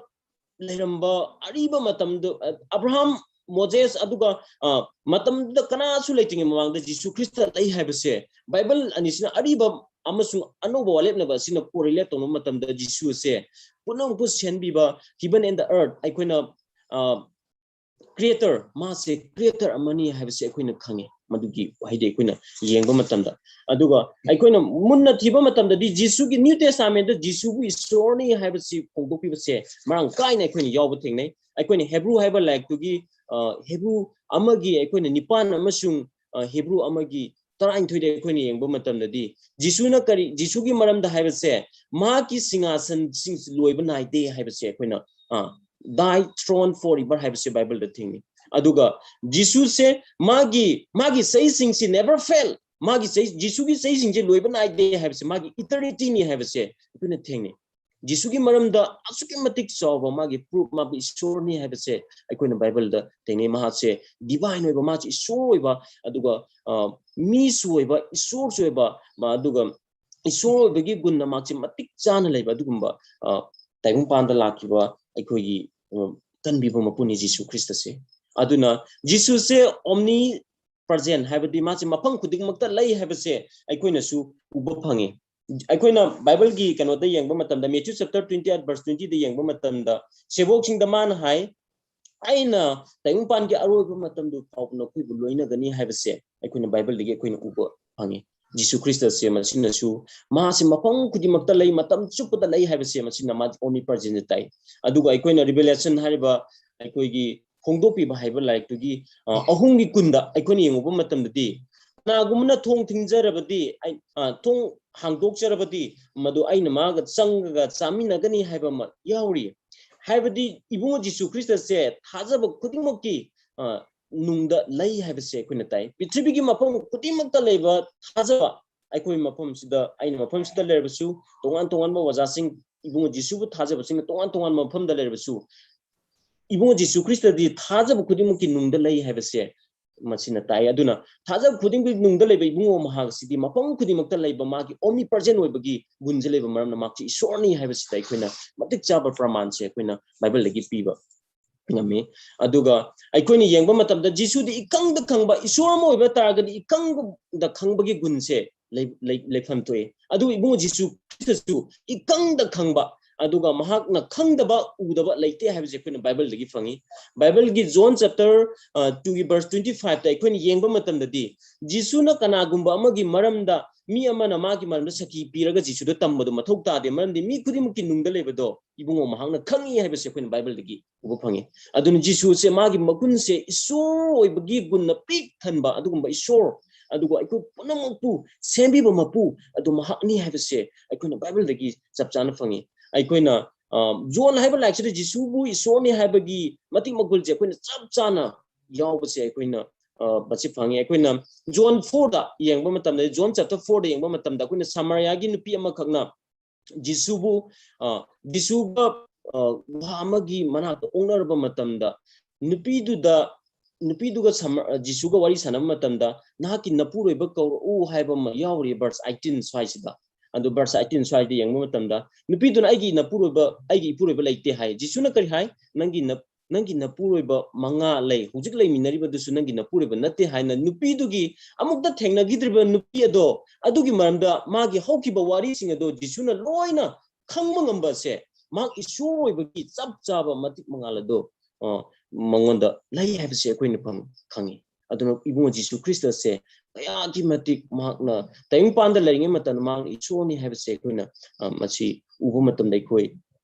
ꯂꯩꯔꯝꯕ ꯑꯔꯤꯕ ꯃꯇꯝꯗꯨ, ꯑ, ꯑꯕ꯭ꯔꯥꯍꯝ, ꯃꯣꯖꯦꯁ, ꯑꯗꯨꯒ, ꯑ, ꯃꯇꯝꯗꯨꯗ ꯀꯅꯥꯁꯨ ꯂꯩꯇ꯭ꯔꯤꯉꯩ ꯃꯃꯥꯡꯗ ꯖꯤꯁꯨ ꯈ꯭ꯔꯤꯁꯇ ꯂꯩ ꯍꯥꯏꯕꯁꯦ, ꯕꯥꯏꯕꯜ ꯑꯅꯤꯁꯤꯅ, ꯑꯔꯤꯕ ꯑꯃꯁꯨꯡ ꯑꯅꯧꯕ ꯋꯥꯔꯦꯞꯅꯕ ꯑꯁꯤꯅ correlate ꯇꯧꯅꯕ ꯃꯇꯝꯗ, ꯖꯤꯁꯨ ꯑꯁꯦ ꯄꯨꯝꯅꯃꯛꯄꯨ ꯁꯦꯝꯕꯤꯕ, heaven and the earth, ꯑꯩꯈꯣꯏꯅ, ꯑ, creator, ꯃꯥꯁꯦ creator ꯑꯃꯅꯤ ꯍꯥꯏꯕꯁꯦ ꯑꯩꯈꯣꯏꯅ ꯈꯪꯉꯦ, ꯃꯗꯨꯒꯤ ꯋꯥꯍꯩꯗꯤ ꯑꯩꯈꯣꯏꯅ ꯌꯦꯡꯕ ꯃꯇꯝꯗ꯫ ꯑꯗꯨꯒ ꯑꯩꯈꯣꯏꯅ ꯃꯨꯟꯅ ꯊꯤꯕ ꯃꯇꯝꯗꯗꯤ, ꯖꯤꯁꯨꯒꯤ ꯅ꯭ꯌꯨ ꯇꯦꯁꯇꯥꯃꯦꯟꯗ ꯖꯤꯁꯨꯕꯨ ꯏꯁꯣꯔꯅꯤ ꯍꯥꯏꯕꯁꯤ ꯐꯣꯡꯗꯣꯛꯄꯤꯕꯁꯦ ꯃꯔꯥꯡ ꯀꯥꯏꯅ ꯑꯩꯈꯣꯏꯅ ꯌꯥꯎꯕ ꯊꯦꯡꯅꯩ꯫ ꯑꯩꯈꯣꯏꯅ ꯍꯦꯕ꯭ꯔꯨ ꯍꯥꯏꯕ ꯂꯥꯏꯔꯤꯛꯇꯨꯒꯤ, ꯑ, ꯍꯦꯕ꯭ꯔꯨ ꯑꯃꯒꯤ ꯑꯩꯈꯣꯏꯅ ꯅꯤꯄꯥꯟ ꯑꯃꯁꯨꯡ, ꯑ, ꯍꯦꯕ꯭ꯔꯨ ꯑꯃꯒꯤ ꯇꯔꯥꯅꯤꯊꯣꯏꯗ ꯑꯩꯈꯣꯏꯅ ꯌꯦꯡꯕ ꯃꯇꯝꯗꯗꯤ, ꯖꯤꯁꯨꯅ ꯀꯔꯤ, ꯖꯤꯁꯨꯒꯤ ꯃꯔꯝꯗ ꯍꯥꯏꯕꯁꯦ, "ꯃꯍꯥꯛꯀꯤ ꯁꯤꯡꯍꯥꯁꯟꯁꯤꯡ ꯂꯣꯏꯕ ꯅꯥꯏꯗꯦ" ꯍꯥꯏꯕꯁꯦ ꯑꯩꯈꯣꯏꯅ, ꯑ, "Thy throne forever" ꯍꯥꯏꯕꯁꯦ ꯕꯥꯏꯕꯜꯗ ꯊꯦꯡꯅꯩ꯫ ꯑꯗꯨꯒ ꯖꯤꯁꯨꯁꯦ, ꯃꯥꯒꯤ, ꯃꯥꯒꯤ ꯆꯍꯤꯁꯤꯡꯁꯤ never fail, ꯃꯥꯒꯤ ꯆꯍꯤ, ꯖꯤꯁꯨꯒꯤ ꯆꯍꯤꯁꯤꯡꯁꯦ ꯂꯣꯏꯕ ꯅꯥꯏꯗꯦ ꯍꯥꯏꯕꯁꯦ, ꯃꯥꯒꯤ eternityꯅꯤ ꯍꯥꯏꯕꯁꯦ ꯑꯩꯈꯣꯏꯅ ꯊꯦꯡꯅꯩ꯫ ꯖꯤꯁꯨꯒꯤ ꯃꯔꯝꯗ ꯑꯁꯨꯛꯀꯤ ꯃꯇꯤꯛ ꯆꯥꯎꯕ ꯃꯥꯒꯤ proof, ꯃꯥꯕꯨ ꯏꯁꯣꯔꯅꯤ ꯍꯥꯏꯕꯁꯦ ꯑꯩꯈꯣꯏꯅ ꯕꯥꯏꯕꯜꯗ ꯊꯦꯡꯅꯩ꯫ ꯃꯍꯥꯛꯁꯦ divine ꯑꯣꯏꯕ, ꯃꯍꯥꯛꯁꯦ ꯏꯁꯣꯔ ꯑꯣꯏꯕ, ꯑꯗꯨꯒ, ꯑ, ꯃꯤꯁꯨ ꯑꯣꯏꯕ, ꯏꯁꯣꯔꯁꯨ ꯑꯣꯏꯕ, ꯃꯥ, ꯑꯗꯨꯒ ꯏꯁꯣꯔ ꯑꯣꯏꯕꯒꯤ ꯒꯨꯟꯅ ꯃꯍꯥꯛꯁꯦ ꯃꯇꯤꯛ ꯆꯥꯅ ꯂꯩꯕ ꯑꯗꯨꯒꯨꯝꯕ, ꯑ, ꯇꯥꯏꯕꯪꯄꯥꯟꯗ ꯂꯥꯛꯈꯤꯕ ꯑꯩꯈꯣꯏꯒꯤ, ꯑ, ꯀꯟꯕꯤꯕ ꯃꯄꯨꯅꯤ ꯖꯤꯁꯨ ꯈ꯭ꯔꯤꯁꯇꯁꯦ꯫ ꯑꯗꯨꯅ ꯖꯤꯁꯨꯁꯦ omnipresent, ꯍꯥꯏꯕꯗꯤ ꯃꯥꯁꯦ ꯃꯐꯝ ꯈꯨꯗꯤꯡꯃꯛꯇ ꯂꯩ ꯍꯥꯏꯕꯁꯦ ꯑꯩꯈꯣꯏꯅꯁꯨ ꯎꯕ ꯐꯪꯉꯤ꯫ ꯑꯩꯈꯣꯏꯅ ꯕꯥꯏꯕꯜꯒꯤ ꯀꯩꯅꯣꯗ ꯌꯦꯡꯕ ꯃꯇꯝꯗ, Matthew chapter twenty eight verse twenty ꯗ ꯌꯦꯡꯕ ꯃꯇꯝꯗ, ꯁꯦꯕꯣꯛꯁꯤꯡꯗ ꯃꯥꯅ ꯍꯥꯏ, "ꯑꯩꯅ ꯇꯥꯏꯕꯪꯄꯥꯟꯒꯤ ꯑꯔꯣꯏꯕ ꯃꯇꯝꯗꯨ ꯐꯥꯎꯕ ꯅꯈꯣꯏꯕꯨ ꯂꯣꯏꯅꯒꯅꯤ" ꯍꯥꯏꯕꯁꯦ ꯑꯩꯈꯣꯏꯅ ꯕꯥꯏꯕꯜꯗꯒꯤ ꯑꯩꯈꯣꯏꯅ ꯎꯕ ꯐꯪꯉꯤ꯫ ꯖꯤꯁꯨ ꯈ꯭ꯔꯤꯁꯇꯁꯦ ꯃꯁꯤꯅꯁꯨ, ꯃꯥꯁꯦ ꯃꯐꯝ ꯈꯨꯗꯤꯡꯃꯛꯇ ꯂꯩ, ꯃꯇꯝ ꯆꯨꯞꯄꯗ ꯂꯩ ꯍꯥꯏꯕꯁꯦ ꯃꯁꯤꯅ ꯃꯥ omnipresent ꯇꯥꯏ꯫ ꯑꯗꯨꯒ ꯑꯩꯈꯣꯏꯅ Revelation ꯍꯥꯏꯔꯤꯕ, ꯑꯩꯈꯣꯏꯒꯤ ꯐꯣꯡꯗꯣꯛꯄꯤꯕ ꯍꯥꯏꯕ ꯂꯥꯏꯔꯤꯛꯇꯨꯒꯤ, ꯑ, ꯑꯍꯨꯝꯒꯤ ꯀꯨꯟꯗ ꯑꯩꯈꯣꯏꯅ ꯌꯦꯡꯉꯨꯕ ꯃꯇꯝꯗꯗꯤ, "ꯀꯅꯥꯒꯨꯝꯕꯅ ꯊꯣꯡ ꯊꯤꯡꯖꯔꯕꯗꯤ, ꯑꯩ, ꯑ, ꯊꯣꯡ ꯍꯥꯡꯗꯣꯛꯆꯔꯕꯗꯤ, ꯃꯗꯨ ꯑꯩꯅ ꯃꯥꯒ ꯆꯪꯉꯒ ꯆꯥꯃꯤꯟꯅꯒꯅꯤ" ꯍꯥꯏꯕ ꯑꯃ ꯌꯥꯎꯔꯤ꯫ ꯍꯥꯏꯕꯗꯤ ꯏꯕꯨꯡꯉꯣ ꯖꯤꯁꯨ ꯈ꯭ꯔꯤꯁꯇꯁꯦ ꯊꯥꯖꯕ ꯈꯨꯗꯤꯡꯃꯛꯀꯤ, ꯑ, ꯅꯨꯡꯗ ꯂꯩ ꯍꯥꯏꯕꯁꯦ ꯑꯩꯈꯣꯏꯅ ꯇꯥꯏ꯫ ꯄ꯭ꯔꯤꯊꯤꯕꯤꯒꯤ ꯃꯐꯝ ꯈꯨꯗꯤꯡꯃꯛꯇ ꯂꯩꯕ ꯊꯥꯖꯕ, ꯑꯩꯈꯣꯏ ꯃꯐꯝꯁꯤꯗ, ꯑꯩꯅ ꯃꯐꯝꯁꯤꯗ ꯂꯩꯔꯕꯁꯨ, ꯇꯣꯉꯥꯟ ꯇꯣꯉꯥꯟꯕ ꯑꯣꯖꯥꯁꯤꯡ, ꯏꯕꯨꯡꯉꯣ ꯖꯤꯁꯨꯕꯨ ꯊꯥꯖꯕꯁꯤꯡꯅ ꯇꯣꯉꯥꯟ ꯇꯣꯉꯥꯟꯕ ꯃꯐꯝꯗ ꯂꯩꯔꯕꯁꯨ, ꯏꯕꯨꯡꯉꯣ ꯖꯤꯁꯨ ꯈ꯭ꯔꯤꯁꯇꯗꯤ ꯊꯥꯖꯕ ꯈꯨꯗꯤꯡꯃꯛꯀꯤ ꯅꯨꯡꯗ ꯂꯩ ꯍꯥꯏꯕꯁꯦ ꯃꯁꯤꯅ ꯇꯥꯏ꯫ ꯑꯗꯨꯅ ꯊꯥꯖꯕ ꯈꯨꯗꯤꯡꯃꯛꯀꯤ ꯅꯨꯡꯗ ꯂꯩꯕ ꯏꯕꯨꯡꯉꯣ ꯃꯍꯥꯛ ꯑꯁꯤꯗꯤ ꯃꯐꯝ ꯈꯨꯗꯤꯡꯃꯛꯇ ꯂꯩꯕ, ꯃꯥꯒꯤ omnipresent ꯑꯣꯏꯕꯒꯤ ꯒꯨꯟꯁꯦ ꯂꯩꯕ ꯃꯔꯝꯅ ꯃꯍꯥꯛꯁꯤ ꯏꯁꯣꯔꯅꯤ ꯍꯥꯏꯕꯁꯤꯗ ꯑꯩꯈꯣꯏꯅ ꯃꯇꯤꯛ ꯆꯥꯕ ꯄ꯭ꯔꯃꯥꯟꯁꯦ ꯑꯩꯈꯣꯏꯅ ꯕꯥꯏꯕꯜꯗꯒꯤ ꯄꯤꯕ ꯉꯝꯃꯤ꯫ ꯑꯗꯨꯒ ꯑꯩꯈꯣꯏꯅ ꯌꯦꯡꯕ ꯃꯇꯝꯗ ꯖꯤꯁꯨꯗꯤ ꯏꯀꯪꯗ ꯈꯪꯕ, ꯏꯁꯣꯔ ꯑꯃ ꯑꯣꯏꯕ ꯇꯥꯔꯒꯗꯤ ꯏꯀꯪꯗ ꯈꯪꯕꯒꯤ ꯒꯨꯟꯁꯦ ꯂꯩ-, ꯂꯩ-, ꯂꯩꯐꯝ ꯊꯣꯛꯏ꯫ ꯑꯗꯨꯕꯨ ꯏꯕꯨꯡꯉꯣ ꯖꯤꯁꯨ ꯈ꯭ꯔꯤꯁꯇꯁꯨ ꯏꯀꯪꯗ ꯈꯪꯕ, ꯑꯗꯨꯒ ꯃꯍꯥꯛꯅ ꯈꯪꯗꯕ, ꯎꯗꯕ ꯂꯩꯇꯦ ꯍꯥꯏꯕꯁꯦ ꯑꯩꯈꯣꯏꯅ ꯕꯥꯏꯕꯜꯗꯒꯤ ꯐꯪꯉꯤ꯫ ꯕꯥꯏꯕꯜꯒꯤ ꯖꯣꯟ chapter, ꯑ, two ꯒꯤ verse twenty five ꯇ ꯑꯩꯈꯣꯏꯅ ꯌꯦꯡꯕ ꯃꯇꯝꯗꯗꯤ, ꯖꯤꯁꯨꯅ ꯀꯅꯥꯒꯨꯝꯕ ꯑꯃꯒꯤ ꯃꯔꯝꯗ, ꯃꯤ ꯑꯃꯅ ꯃꯥꯒꯤ ꯃꯔꯝꯗ ꯁꯈꯤ ꯄꯤꯔꯒ ꯖꯤꯁꯨꯗ ꯇꯝꯕꯗꯣ ꯃꯊꯧ ꯇꯥꯗꯦ, ꯃꯔꯝꯗꯤ ꯃꯤ ꯈꯨꯗꯤꯡꯃꯛꯀꯤ ꯅꯨꯡꯗ ꯂꯩꯕꯗꯣ ꯏꯕꯨꯡꯉꯣ ꯃꯍꯥꯛꯅ ꯈꯪꯉꯤ ꯍꯥꯏꯕꯁꯦ ꯑꯩꯈꯣꯏꯅ ꯕꯥꯏꯕꯜꯗꯒꯤ ꯎꯕ ꯐꯪꯉꯤ꯫ ꯑꯗꯨꯅ ꯖꯤꯁꯨꯁꯦ ꯃꯥꯒꯤ ꯃꯒꯨꯟꯁꯦ ꯏꯁꯣꯔ ꯑꯣꯏꯕꯒꯤ ꯒꯨꯟꯅ ꯄꯤꯛ ꯊꯟꯕ ꯑꯗꯨꯒꯨꯝꯕ ꯏꯁꯣꯔ, ꯑꯗꯨꯒ ꯑꯩꯈꯣꯏ ꯄꯨꯝꯅꯃꯛꯄꯨ ꯁꯦꯝꯕꯤꯕ ꯃꯄꯨ ꯑꯗꯨ ꯃꯍꯥꯛꯅꯤ ꯍꯥꯏꯕꯁꯦ ꯑꯩꯈꯣꯏꯅ ꯕꯥꯏꯕꯜꯗꯒꯤ ꯆꯞ ꯆꯥꯅ ꯐꯪꯉꯤ꯫ ꯑꯩꯈꯣꯏꯅ, ꯑ, ꯖꯣꯟ ꯍꯥꯏꯕ ꯂꯥꯏꯔꯤꯛꯁꯤꯗ ꯖꯤꯁꯨꯕꯨ ꯏꯁꯣꯔꯅꯤ ꯍꯥꯏꯕꯒꯤ ꯃꯇꯤꯛ ꯃꯒꯨꯜꯁꯦ ꯑꯩꯈꯣꯏꯅ ꯆꯞ ꯆꯥꯅ ꯌꯥꯎꯕꯁꯦ ꯑꯩꯈꯣꯏꯅ, ꯑ, ꯃꯁꯤ ꯐꯪꯉꯤ꯫ ꯑꯩꯈꯣꯏꯅ ꯖꯣꯟ four ꯗ ꯌꯦꯡꯕ ꯃꯇꯝꯗ, ꯖꯣꯟ chapter four ꯗ ꯌꯦꯡꯕ ꯃꯇꯝꯗ ꯑꯩꯈꯣꯏꯅ ꯁꯃꯥꯔꯤꯌꯥꯒꯤ ꯅꯨꯄꯤ ꯑꯃꯈꯛꯅ ꯖꯤꯁꯨꯕꯨ, ꯑ, ꯖꯤꯁꯨꯒ, ꯑ, ꯒꯨꯍꯥ ꯑꯃꯒꯤ ꯃꯅꯥꯛꯇ ꯑꯣꯛꯅꯔꯕ ꯃꯇꯝꯗ ꯅꯨꯄꯤꯗꯨꯗ, ꯅꯨꯄꯤꯗꯨꯒ ꯁꯃ-, ꯑ, ꯖꯤꯁꯨꯒ ꯋꯥꯔꯤ ꯁꯥꯟꯅꯕ ꯃꯇꯝꯗ, "ꯅꯍꯥꯛꯀꯤ ꯅꯄꯨꯔꯣꯏꯕ ꯀꯧꯔꯛꯎ" ꯍꯥꯏꯕ ꯑꯃ ꯌꯥꯎꯔꯤ verse eighteen ꯁ꯭ꯋꯥꯏꯁꯤꯗ꯫ ꯑꯗꯨ verse eighteen ꯁ꯭ꯋꯥꯏꯗ ꯌꯦꯡꯕ ꯃꯇꯝꯗ ꯅꯨꯄꯤꯗꯨꯅ, "ꯑꯩꯒꯤ ꯅꯄꯨꯔꯣꯏꯕ, ꯑꯩꯒꯤ ꯏꯄꯨꯔꯣꯏꯕ ꯂꯩꯇꯦ" ꯍꯥꯏ꯫ ꯖꯤꯁꯨꯅ ꯀꯔꯤ ꯍꯥꯏ? "ꯅꯪꯒꯤ ꯅ-, ꯅꯪꯒꯤ ꯅꯄꯨꯔꯣꯏꯕ ꯃꯉꯥ ꯂꯩ, ꯍꯧꯖꯤꯛ ꯂꯩꯃꯤꯟꯅꯔꯤꯕꯗꯨꯁꯨ ꯅꯪꯒꯤ ꯅꯄꯨꯔꯣꯏꯕ ꯅꯠꯇꯦ" ꯍꯥꯏꯅ ꯅꯨꯄꯤꯗꯨꯒꯤ, ꯑꯃꯨꯛꯇ ꯊꯦꯡꯅꯈꯤꯗ꯭ꯔꯤꯕ ꯅꯨꯄꯤ ꯑꯗꯣ, ꯑꯗꯨꯒꯤ ꯃꯔꯝꯗ ꯃꯥꯒꯤ ꯍꯧꯈꯤꯕ ꯋꯥꯔꯤꯁꯤꯡ ꯑꯗꯣ ꯖꯤꯁꯨꯅ ꯂꯣꯏꯅ ꯈꯪꯕ ꯉꯝꯕ ꯑꯁꯦ, ꯃꯍꯥꯛ ꯏꯁꯣꯔ ꯑꯣꯏꯕꯒꯤ ꯆꯞ ꯆꯥꯕ ꯃꯇꯤꯛ ꯃꯉꯥꯜ ꯑꯗꯣ, ꯑ, ꯃꯉꯣꯟꯗ ꯂꯩ ꯍꯥꯏꯕꯁꯦ ꯑꯩꯈꯣꯏꯅ ꯐꯪ-, ꯈꯪꯉꯤ꯫ ꯑꯗꯨꯅ ꯏꯕꯨꯡꯉꯣ ꯖꯤꯁꯨ ꯈ꯭ꯔꯤꯁꯇꯁꯦ ꯀꯌꯥꯒꯤ ꯃꯇꯤꯛ ꯃꯍꯥꯛꯅ ꯇꯥꯏꯕꯪꯄꯥꯟꯗ ꯂꯩꯔꯤꯉꯩ ꯃꯇꯝꯗ ꯃꯍꯥꯛꯅ ꯏꯁꯣꯔꯅꯤ ꯍꯥꯏꯕꯁꯦ ꯑꯩꯈꯣꯏꯅ, ꯑ, ꯃꯁꯤ ꯎꯕ ꯃꯇꯝꯗ ꯑꯩꯈꯣꯏ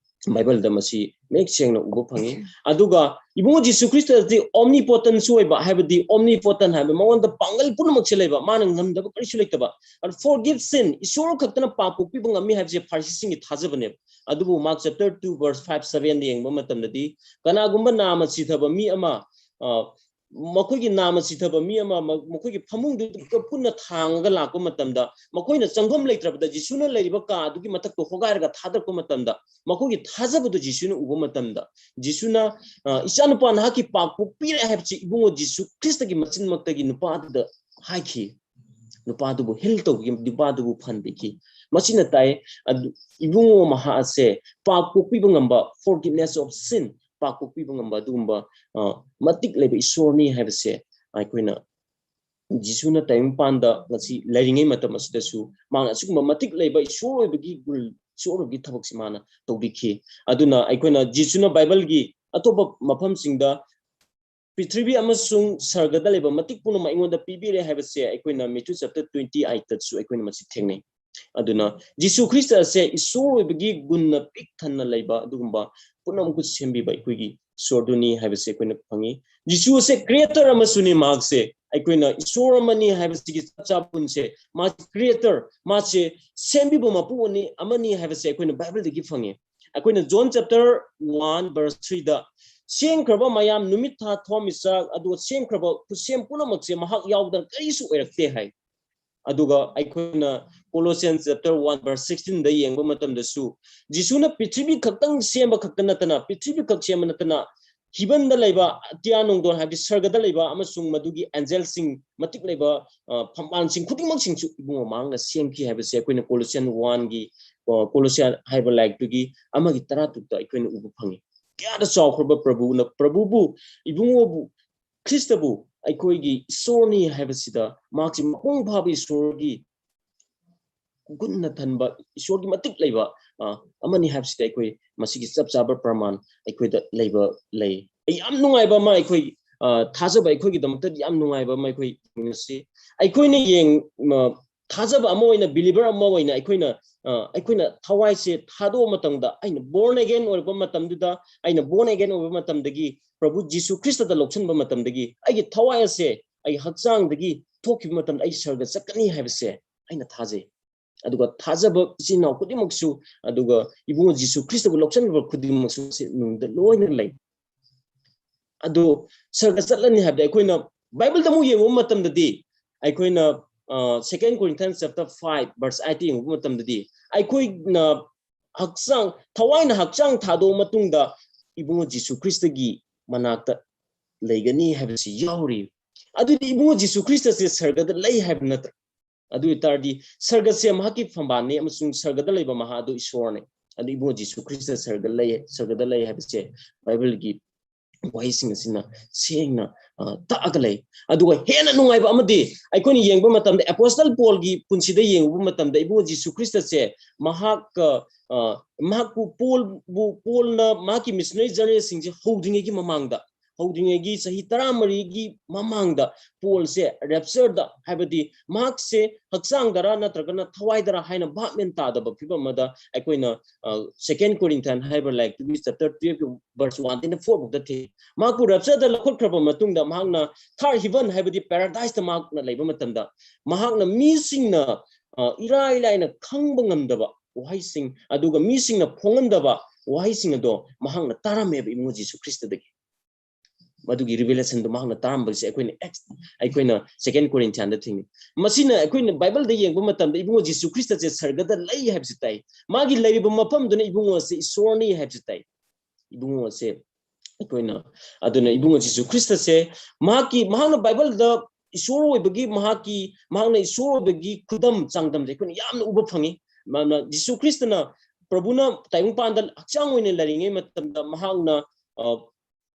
ꯕꯥꯏꯕꯜꯗ ꯃꯁꯤ ꯃꯌꯦꯛ ꯁꯦꯡꯅ ꯎꯕ ꯐꯪꯉꯤ꯫ ꯑꯗꯨꯒ ꯏꯕꯨꯡꯉꯣ ꯖꯤꯁꯨ ꯈ꯭ꯔꯤꯁꯇꯗꯤ ꯑꯣꯝꯅꯤꯄꯣꯇꯦꯟꯁꯨ ꯑꯣꯏꯕ, ꯍꯥꯏꯕꯗꯤ ꯑꯣꯝꯅꯤꯄꯣꯇꯦꯟ ꯍꯥꯏꯕ ꯃꯉꯣꯟꯗ ꯄꯥꯡꯒꯜ ꯄꯨꯝꯅꯃꯛꯁꯦ ꯂꯩꯕ, ꯃꯥꯅ ꯉꯝꯗꯕ ꯀꯔꯤꯁꯨ ꯂꯩꯇꯕ꯫ ꯑꯗꯨ forgive sin, ꯏꯁꯣꯔ ꯈꯛꯇꯅ ꯄꯥꯞ ꯀꯣꯛꯄꯤꯕ ꯉꯝꯃꯤ ꯍꯥꯏꯕꯁꯦ ꯐꯥꯔꯤꯁꯤꯁꯤꯡꯒꯤ ꯊꯥꯖꯕꯅꯦꯕ꯫ ꯑꯗꯨꯕꯨ mark chapter two verse five, seven ꯗ ꯌꯦꯡꯕ ꯃꯇꯝꯗꯗꯤ ꯀꯅꯥꯒꯨꯝꯕ ꯅꯥꯝꯃ ꯁꯤꯊꯕ ꯃꯤ ꯑꯃ, ꯑ, ꯃꯈꯣꯏꯒꯤ ꯅꯥꯝꯃ ꯁꯤꯊꯕ ꯃꯤ ꯑꯃ ꯃ-, ꯃꯈꯣꯏꯒꯤ ꯐꯃꯨꯡꯗꯨꯒ ꯄꯨꯟꯅ ꯊꯥꯡꯉꯒ ꯂꯥꯛꯄ ꯃꯇꯝꯗ, ꯃꯈꯣꯏꯅ ꯆꯪꯐꯝ ꯂꯩꯇ꯭ꯔꯕꯗ ꯖꯤꯁꯨꯅ ꯂꯩꯔꯤꯕ ꯀꯥ ꯑꯗꯨꯒꯤ ꯃꯊꯛꯇ ꯍꯣꯒꯥꯏꯔꯒ ꯊꯥꯗꯔꯛꯄ ꯃꯇꯝꯗ, ꯃꯈꯣꯏꯒꯤ ꯊꯥꯖꯕꯗꯨ ꯖꯤꯁꯨꯅ ꯎꯕ ꯃꯇꯝꯗ, ꯖꯤꯁꯨꯅ, ꯑ, "ꯏꯆꯥꯅꯨꯄꯥ, ꯅꯍꯥꯛꯀꯤ ꯄꯥꯞ ꯀꯣꯛꯄꯤꯔꯦ" ꯍꯥꯏꯕꯁꯤ ꯏꯕꯨꯡꯉꯣ ꯖꯤꯁꯨ ꯈ꯭ꯔꯤꯁꯇꯒꯤ ꯃꯆꯤꯟꯃꯛꯇꯒꯤ ꯅꯨꯄꯥ ꯑꯗꯨꯗ ꯍꯥꯏꯈꯤ꯫ ꯅꯨꯄꯥꯗꯨꯕꯨ ꯍꯤꯜ ꯇꯧꯈꯤ, ꯅꯨꯄꯥꯗꯨꯕꯨ ꯐꯍꯟꯕꯤꯈꯤ꯫ ꯃꯁꯤꯅ ꯇꯥꯏ, ꯑꯗꯨ ꯏꯕꯨꯡꯉꯣ ꯃꯍꯥꯛ ꯑꯁꯦ ꯄꯥꯞ ꯀꯣꯛꯄꯤꯕ ꯉꯝꯕ, forgiveness of sin, ꯄꯥꯞ ꯀꯣꯛꯄꯤꯕ ꯉꯝꯕ ꯑꯗꯨꯒꯨꯝꯕ, ꯑ, ꯃꯇꯤꯛ ꯂꯩꯕ ꯏꯁꯣꯔꯅꯤ ꯍꯥꯏꯕꯁꯦ ꯑꯩꯈꯣꯏꯅ ꯖꯤꯁꯨꯅ ꯇꯥꯏꯕꯪꯄꯥꯟꯗ ꯉꯁꯤ ꯂꯩꯔꯤꯉꯩ ꯃꯇꯝ ꯑꯁꯤꯗꯁꯨ ꯃꯥꯅ ꯑꯁꯤꯒꯨꯝꯕ ꯃꯇꯤꯛ ꯂꯩꯕ ꯏꯁꯣꯔ ꯑꯣꯏꯕꯒꯤ ꯒꯨꯜ, ꯏꯁꯣꯔ ꯑꯣꯏꯕꯒꯤ ꯊꯕꯛꯁꯤ ꯃꯥꯅ ꯇꯧꯕꯤꯈꯤ꯫ ꯑꯗꯨꯅ ꯑꯩꯈꯣꯏꯅ ꯖꯤꯁꯨꯅ ꯕꯥꯏꯕꯜꯒꯤ ꯑꯇꯣꯞꯄ ꯃꯐꯝꯁꯤꯡꯗ "ꯄ꯭ꯔꯤꯊꯤꯕꯤ ꯑꯃꯁꯨꯡ ꯁꯔꯒꯗ ꯂꯩꯕ ꯃꯇꯤꯛ ꯄꯨꯝꯅꯃꯛ ꯑꯩꯉꯣꯟꯗ ꯄꯤꯕꯤꯔꯦ" ꯍꯥꯏꯕꯁꯦ ꯑꯩꯈꯣꯏꯅ Matthew chapter twenty eight ꯇꯁꯨ ꯑꯩꯈꯣꯏꯅ ꯃꯁꯤ ꯊꯦꯡꯅꯩ꯫ ꯑꯗꯨꯅ ꯖꯤꯁꯨ ꯈ꯭ꯔꯤꯁꯇ ꯑꯁꯦ ꯏꯁꯣꯔ ꯑꯣꯏꯕꯒꯤ ꯒꯨꯟꯅ ꯄꯤꯛ ꯊꯟꯅ ꯂꯩꯕ ꯑꯗꯨꯒꯨꯝꯕ ꯄꯨꯝꯅꯃꯛꯄꯨ ꯁꯦꯝꯕꯤꯕ ꯑꯩꯈꯣꯏꯒꯤ ꯏꯁꯣꯔꯗꯨꯅꯤ ꯍꯥꯏꯕꯁꯦ ꯑꯩꯈꯣꯏꯅ ꯐꯪꯉꯤ꯫ ꯖꯤꯁꯨ ꯑꯁꯦ creator ꯑꯃꯁꯨꯅꯤ꯫ ꯃꯍꯥꯛꯁꯦ ꯑꯩꯈꯣꯏꯅ ꯏꯁꯣꯔ ꯑꯃꯅꯤ ꯍꯥꯏꯕꯁꯤꯒꯤ ꯆꯞ ꯆꯥꯕ ꯒꯨꯟꯁꯦ, ꯃꯥꯁꯦ creator, ꯃꯥꯁꯦ ꯁꯦꯝꯕꯤꯕ ꯃꯄꯨ ꯑꯃꯅꯤ, ꯑꯃꯅꯤ ꯍꯥꯏꯕꯁꯦ ꯑꯩꯈꯣꯏꯅ ꯕꯥꯏꯕꯜꯗꯒꯤ ꯐꯪꯉꯤ꯫ ꯑꯩꯈꯣꯏꯅ John chapter one verse three ꯗ, "ꯁꯦꯝꯈ꯭ꯔꯕ ꯃꯌꯥꯝ, ꯅꯨꯃꯤꯠ, ꯊꯥ, ꯊꯋꯥꯟꯃꯤꯆꯥꯛ, ꯑꯗꯨꯒ ꯁꯦꯝꯈ꯭ꯔꯕ ꯈꯨꯠꯁꯦꯝ ꯄꯨꯝꯅꯃꯛꯁꯦ ꯃꯍꯥꯛ ꯌꯥꯎꯗꯅ ꯀꯔꯤꯁꯨ ꯑꯣꯏꯔꯛꯇꯦ" ꯍꯥꯏ꯫ ꯑꯗꯨꯒ ꯑꯩꯈꯣꯏꯅ Colossians chapter one verse sixteen ꯗ ꯌꯦꯡꯕ ꯃꯇꯝꯗꯁꯨ, ꯖꯤꯁꯨꯅ ꯄ꯭ꯔꯤꯊꯤꯕꯤ ꯈꯛꯇꯪ ꯁꯦꯝꯕ ꯈꯛꯇ ꯅꯠꯇꯅ, ꯄ꯭ꯔꯤꯊꯤꯕꯤ ꯈꯛ ꯁꯦꯝꯕ ꯅꯠꯇꯅ, heaven ꯗ ꯂꯩꯕ ꯑꯇꯤꯌꯥ ꯅꯣꯡꯗꯣꯟ, ꯍꯥꯏꯕꯗꯤ ꯁꯔꯒꯗ ꯂꯩꯕ ꯑꯃꯁꯨꯡ ꯃꯗꯨꯒꯤ ꯑꯦꯟꯖꯦꯜꯁꯤꯡ, ꯃꯇꯤꯛ ꯂꯩꯕ, ꯑ, ꯐꯝꯕꯥꯜꯁꯤꯡ ꯈꯨꯗꯤꯡꯃꯛꯁꯤꯡꯁꯨ ꯏꯕꯨꯡꯉꯣ ꯃꯍꯥꯛꯅ ꯁꯦꯝꯈꯤ ꯍꯥꯏꯕꯁꯦ ꯑꯩꯈꯣꯏꯅ Colossians one ꯒꯤ, ꯑ, ꯀꯣꯂꯣꯁꯤꯌꯥ ꯍꯥꯏꯕ ꯂꯥꯏꯔꯤꯛꯇꯨꯒꯤ ꯑꯃꯒꯤ ꯇꯔꯥꯇꯔꯨꯛꯇ ꯑꯩꯈꯣꯏꯅ ꯎꯕ ꯐꯪꯉꯤ꯫ ꯀꯌꯥꯗ ꯆꯥꯎꯈ꯭ꯔꯕ ꯄ꯭ꯔꯚꯨꯅ, ꯄ꯭ꯔꯚꯨꯕꯨ, ꯏꯕꯨꯡꯉꯣꯕꯨ, ꯈ꯭ꯔꯤꯁꯇꯕꯨ ꯑꯩꯈꯣꯏꯒꯤ ꯏꯁꯣꯔꯅꯤ ꯍꯥꯏꯕꯁꯤꯗ, ꯃꯍꯥꯛꯁꯤ ꯃꯄꯨꯡ ꯐꯥꯕ ꯏꯁꯣꯔꯒꯤ ꯒꯨꯟꯅ ꯊꯟꯕ, ꯏꯁꯣꯔꯒꯤ ꯃꯇꯤꯛ ꯂꯩꯕ, ꯑ, ꯑꯃꯅꯤ ꯍꯥꯏꯕꯁꯤꯗ ꯑꯩꯈꯣꯏ ꯃꯁꯤꯒꯤ ꯆꯞ ꯆꯥꯕ ꯄ꯭ꯔꯃꯥꯟ ꯑꯩꯈꯣꯏꯗ ꯂꯩꯕ ꯂꯩ꯫ ꯑꯩ ꯌꯥꯝ ꯅꯨꯡꯉꯥꯏꯕ ꯑꯃ ꯑꯩꯈꯣꯏ, ꯑ, ꯊꯥꯖꯕ ꯑꯩꯈꯣꯏꯒꯤꯗꯃꯛꯇꯗꯤ ꯌꯥꯝ ꯅꯨꯡꯉꯥꯏꯕ ꯑꯃ ꯑꯩꯈꯣꯏ ꯌꯦꯡꯉꯁꯤ꯫ ꯑꯩꯈꯣꯏꯅ ꯌꯦꯡ-, ꯑ, ꯊꯥꯖꯕ ꯑꯃ ꯑꯣꯏꯅ, ꯕꯤꯂꯤꯚꯔ ꯑꯃ ꯑꯣꯏꯅ ꯑꯩꯈꯣꯏꯅ ꯑ, ꯑꯩꯈꯣꯏꯅ ꯊꯋꯥꯏꯁꯦ ꯊꯥꯗꯣꯛꯑ ꯃꯇꯝꯗ, ꯑꯩꯅ ꯕꯣꯔꯟ ꯑꯦꯒꯦꯟ ꯑꯣꯏꯔꯛꯄ ꯃꯇꯝꯗꯨꯗ, ꯑꯩꯅ ꯕꯣꯔꯟ ꯑꯦꯒꯦꯟ ꯑꯣꯏꯕ ꯃꯇꯝꯗꯒꯤ ꯄ꯭ꯔꯚꯨ ꯖꯤꯁꯨ ꯈ꯭ꯔꯤꯁꯇꯗ ꯂꯧꯁꯤꯟꯕ ꯃꯇꯝꯗꯒꯤ ꯑꯩꯒꯤ ꯊꯋꯥꯏ ꯑꯁꯦ ꯑꯩ ꯍꯛꯆꯥꯡꯗꯒꯤ ꯊꯣꯛꯈꯤꯕ ꯃꯇꯝꯗ ꯑꯩ ꯁꯔꯒ ꯆꯠꯀꯅꯤ ꯍꯥꯏꯕꯁꯦ ꯑꯩꯅ ꯊꯥꯖꯩ꯫ ꯑꯗꯨꯒ ꯊꯥꯖꯕ ꯏꯆꯤꯟ ꯏꯅꯥꯎ ꯈꯨꯗꯤꯡꯃꯛꯁꯨ, ꯑꯗꯨꯒ ꯏꯕꯨꯡꯉꯣ ꯖꯤꯁꯨ ꯈ꯭ꯔꯤꯁꯇꯕꯨ ꯂꯧꯁꯤꯟꯕ ꯈꯨꯗꯤꯡꯃꯛꯁꯨ ꯁꯤ ꯅꯨꯡꯗ ꯂꯣꯏꯅ ꯂꯩ꯫ ꯑꯗꯨ ꯁꯔꯒ ꯆꯠꯂꯅꯤ ꯍꯥꯏꯕꯗꯤ ꯑꯩꯈꯣꯏꯅ ꯕꯥꯏꯕꯜꯗ ꯑꯃꯨꯛ ꯌꯦꯡꯉꯨꯕ ꯃꯇꯝꯗꯗꯤ ꯑꯩꯈꯣꯏꯅ, ꯑ, Second Corinthians chapter five verse eight ꯌꯦꯡꯉꯨꯕ ꯃꯇꯝꯗꯗꯤ ꯑꯩꯈꯣꯏꯅ ꯍꯛꯆꯥꯡ, ꯊꯋꯥꯏꯅ ꯍꯛꯆꯥꯡ ꯊꯥꯗꯣꯛꯑ ꯃꯇꯨꯡꯗ ꯏꯕꯨꯡꯉꯣ ꯖꯤꯁꯨ ꯈ꯭ꯔꯤꯁꯇꯒꯤ ꯃꯅꯥꯛꯇ ꯂꯩꯒꯅꯤ ꯍꯥꯏꯕꯁꯤ ꯌꯥꯎꯔꯤ꯫ ꯑꯗꯨꯗꯤ ꯏꯕꯨꯡꯉꯣ ꯖꯤꯁꯨ ꯈ꯭ꯔꯤꯁꯇꯁꯦ ꯁꯔꯒꯗ ꯂꯩ ꯍꯥꯏꯕ ꯅꯠꯇ꯭ꯔꯥ? ꯑꯗꯨ ꯑꯣꯏꯇꯥꯔꯗꯤ ꯁꯔꯒꯁꯦ ꯃꯍꯥꯛꯀꯤ ꯐꯝꯕꯥꯜꯅꯤ ꯑꯃꯁꯨꯡ ꯁꯔꯒꯗ ꯂꯩꯕ ꯃꯍꯥꯛ ꯑꯗꯨ ꯏꯁꯣꯔꯅꯤ꯫ ꯑꯗꯨ ꯏꯕꯨꯡꯉꯣ ꯖꯤꯁꯨ ꯈ꯭ꯔꯤꯁꯇ ꯁꯔꯒ ꯂꯩ, ꯁꯔꯒꯗ ꯂꯩ ꯍꯥꯏꯕꯁꯦ ꯕꯥꯏꯕꯜꯒꯤ ꯋꯥꯍꯩꯁꯤꯡ ꯑꯁꯤꯅ ꯁꯦꯡꯅ, ꯑ, ꯇꯥꯛꯑꯒ ꯂꯩ꯫ ꯑꯗꯨꯒ ꯍꯦꯟꯅ ꯅꯨꯡꯉꯥꯏꯕ ꯑꯃꯗꯤ ꯑꯩꯈꯣꯏꯅ ꯌꯦꯡꯕ ꯃꯇꯝꯗ ꯑꯦꯄꯣꯁꯇꯜ ꯄꯣꯜꯒꯤ ꯄꯨꯟꯁꯤꯗ ꯌꯦꯡꯉꯨꯕ ꯃꯇꯝꯗ ꯏꯕꯨꯡꯉꯣ ꯖꯤꯁꯨ ꯈ꯭ꯔꯤꯁꯇꯁꯦ ꯃꯍꯥꯛ, ꯑ, ꯃꯍꯥꯛꯄꯨ ꯄꯣꯜꯕꯨ, ꯄꯣꯜꯅ ꯃꯍꯥꯛꯀꯤ ꯃꯤꯁꯅꯔꯤ ꯖꯔꯅꯦꯜꯁꯤꯡꯁꯦ ꯍꯧꯗ꯭ꯔꯤꯉꯩꯒꯤ ꯃꯃꯥꯡꯗ, ꯍꯧꯗ꯭ꯔꯤꯉꯩꯒꯤ ꯆꯍꯤ ꯇꯔꯥꯃꯔꯤꯒꯤ ꯃꯃꯥꯡꯗ ꯄꯣꯜꯁꯦ ꯔꯦꯞꯆꯔꯗ, ꯍꯥꯏꯕꯗꯤ ꯃꯍꯥꯛꯁꯦ ꯍꯛꯆꯥꯡꯗꯔ ꯅꯠꯇ꯭ꯔꯒꯅ ꯊꯋꯥꯏꯗꯔ ꯍꯥꯏꯅ ꯚꯥꯞ ꯃꯦꯟ ꯇꯥꯗꯕ ꯐꯤꯕꯝ ꯑꯃꯗ ꯑꯩꯈꯣꯏꯅ, ꯑ, Second Corinthians ꯍꯥꯏꯕ ꯂꯥꯏꯔꯤꯛꯇꯨꯒꯤ chapter twelve verse one ꯗꯩꯅ four ꯐꯥꯎꯗ ꯊꯤ꯫ ꯃꯍꯥꯛꯄꯨ ꯔꯦꯞꯆꯔꯗ ꯂꯧꯈꯠꯈ꯭ꯔꯕ ꯃꯇꯨꯡꯗ ꯃꯍꯥꯛꯅ ꯊꯥꯔ ꯍꯤꯚꯟ ꯍꯥꯏꯕꯗꯤ ꯄꯦꯔꯥꯗꯥꯏꯁꯇ ꯃꯍꯥꯛꯅ ꯂꯩꯕ ꯃꯇꯝꯗ ꯃꯍꯥꯛꯅ ꯃꯤꯁꯤꯡꯅ, ꯑ, ꯏꯔꯥꯏ ꯂꯥꯏꯅ ꯈꯪꯕ ꯉꯝꯗꯕ ꯋꯥꯍꯩꯁꯤꯡ, ꯑꯗꯨꯒ ꯃꯤꯁꯤꯡꯅ ꯐꯣꯡꯍꯟꯗꯕ ꯋꯥꯍꯩꯁꯤꯡ ꯑꯗꯣ ꯃꯍꯥꯛꯅ ꯇꯥꯔꯝꯃꯦꯕ ꯏꯕꯨꯡꯉꯣ ꯖꯤꯁꯨ ꯈ꯭ꯔꯤꯁꯇꯗꯒꯤ꯫ ꯃꯗꯨꯒꯤ ꯔꯤꯚꯤꯂꯦꯁꯟꯗꯣ ꯃꯍꯥꯛꯅ ꯇꯥꯔꯝꯕꯁꯦ ꯑꯩꯈꯣꯏꯅ ꯑꯦꯛꯁ-, ꯑꯩꯈꯣꯏꯅ Second Corinthians ꯊꯦꯡꯅꯩ꯫ ꯃꯁꯤꯅ ꯑꯩꯈꯣꯏꯅ ꯕꯥꯏꯕꯜꯗ ꯌꯦꯡꯕ ꯃꯇꯝꯗ ꯏꯕꯨꯡꯉꯣ ꯖꯤꯁꯨ ꯈ꯭ꯔꯤꯁꯇꯁꯦ ꯁꯔꯒꯗ ꯂꯩ ꯍꯥꯏꯕꯁꯤ ꯇꯥꯏ꯫ ꯃꯥꯒꯤ ꯂꯩꯔꯤꯕ ꯃꯐꯝꯗꯨꯅ ꯏꯕꯨꯡꯉꯣ ꯑꯁꯦ ꯏꯁꯣꯔꯅꯤ ꯍꯥꯏꯕꯁꯤ ꯇꯥꯏ꯫ ꯏꯕꯨꯡꯉꯣ ꯑꯁꯦ ꯑꯩꯈꯣꯏꯅ, ꯑꯗꯨꯅ ꯏꯕꯨꯡꯉꯣ ꯖꯤꯁꯨ ꯈ꯭ꯔꯤꯁꯇꯁꯦ ꯃꯍꯥꯛꯀꯤ, ꯃꯍꯥꯛꯅ ꯕꯥꯏꯕꯜꯗ ꯏꯁꯣꯔ ꯑꯣꯏꯕꯒꯤ, ꯃꯍꯥꯛꯀꯤ, ꯃꯍꯥꯛꯅ ꯏꯁꯣꯔ ꯑꯣꯏꯕꯒꯤ ꯈꯨꯗꯝ ꯆꯥꯡꯗꯝꯁꯦ ꯑꯩꯈꯣꯏꯅ ꯌꯥꯝꯅ ꯎꯕ ꯐꯪꯉꯤ꯫ ꯃꯥꯅ, ꯖꯤꯁꯨ ꯈ꯭ꯔꯤꯁꯇꯅ ꯄ꯭ꯔꯚꯨꯅ ꯇꯥꯏꯕꯪꯄꯥꯟꯗ ꯍꯛꯆꯥꯡ ꯑꯣꯏꯅ ꯂꯩꯔꯤꯉꯩ ꯃꯇꯝꯗ ꯃꯍꯥꯛꯅ, ꯑ,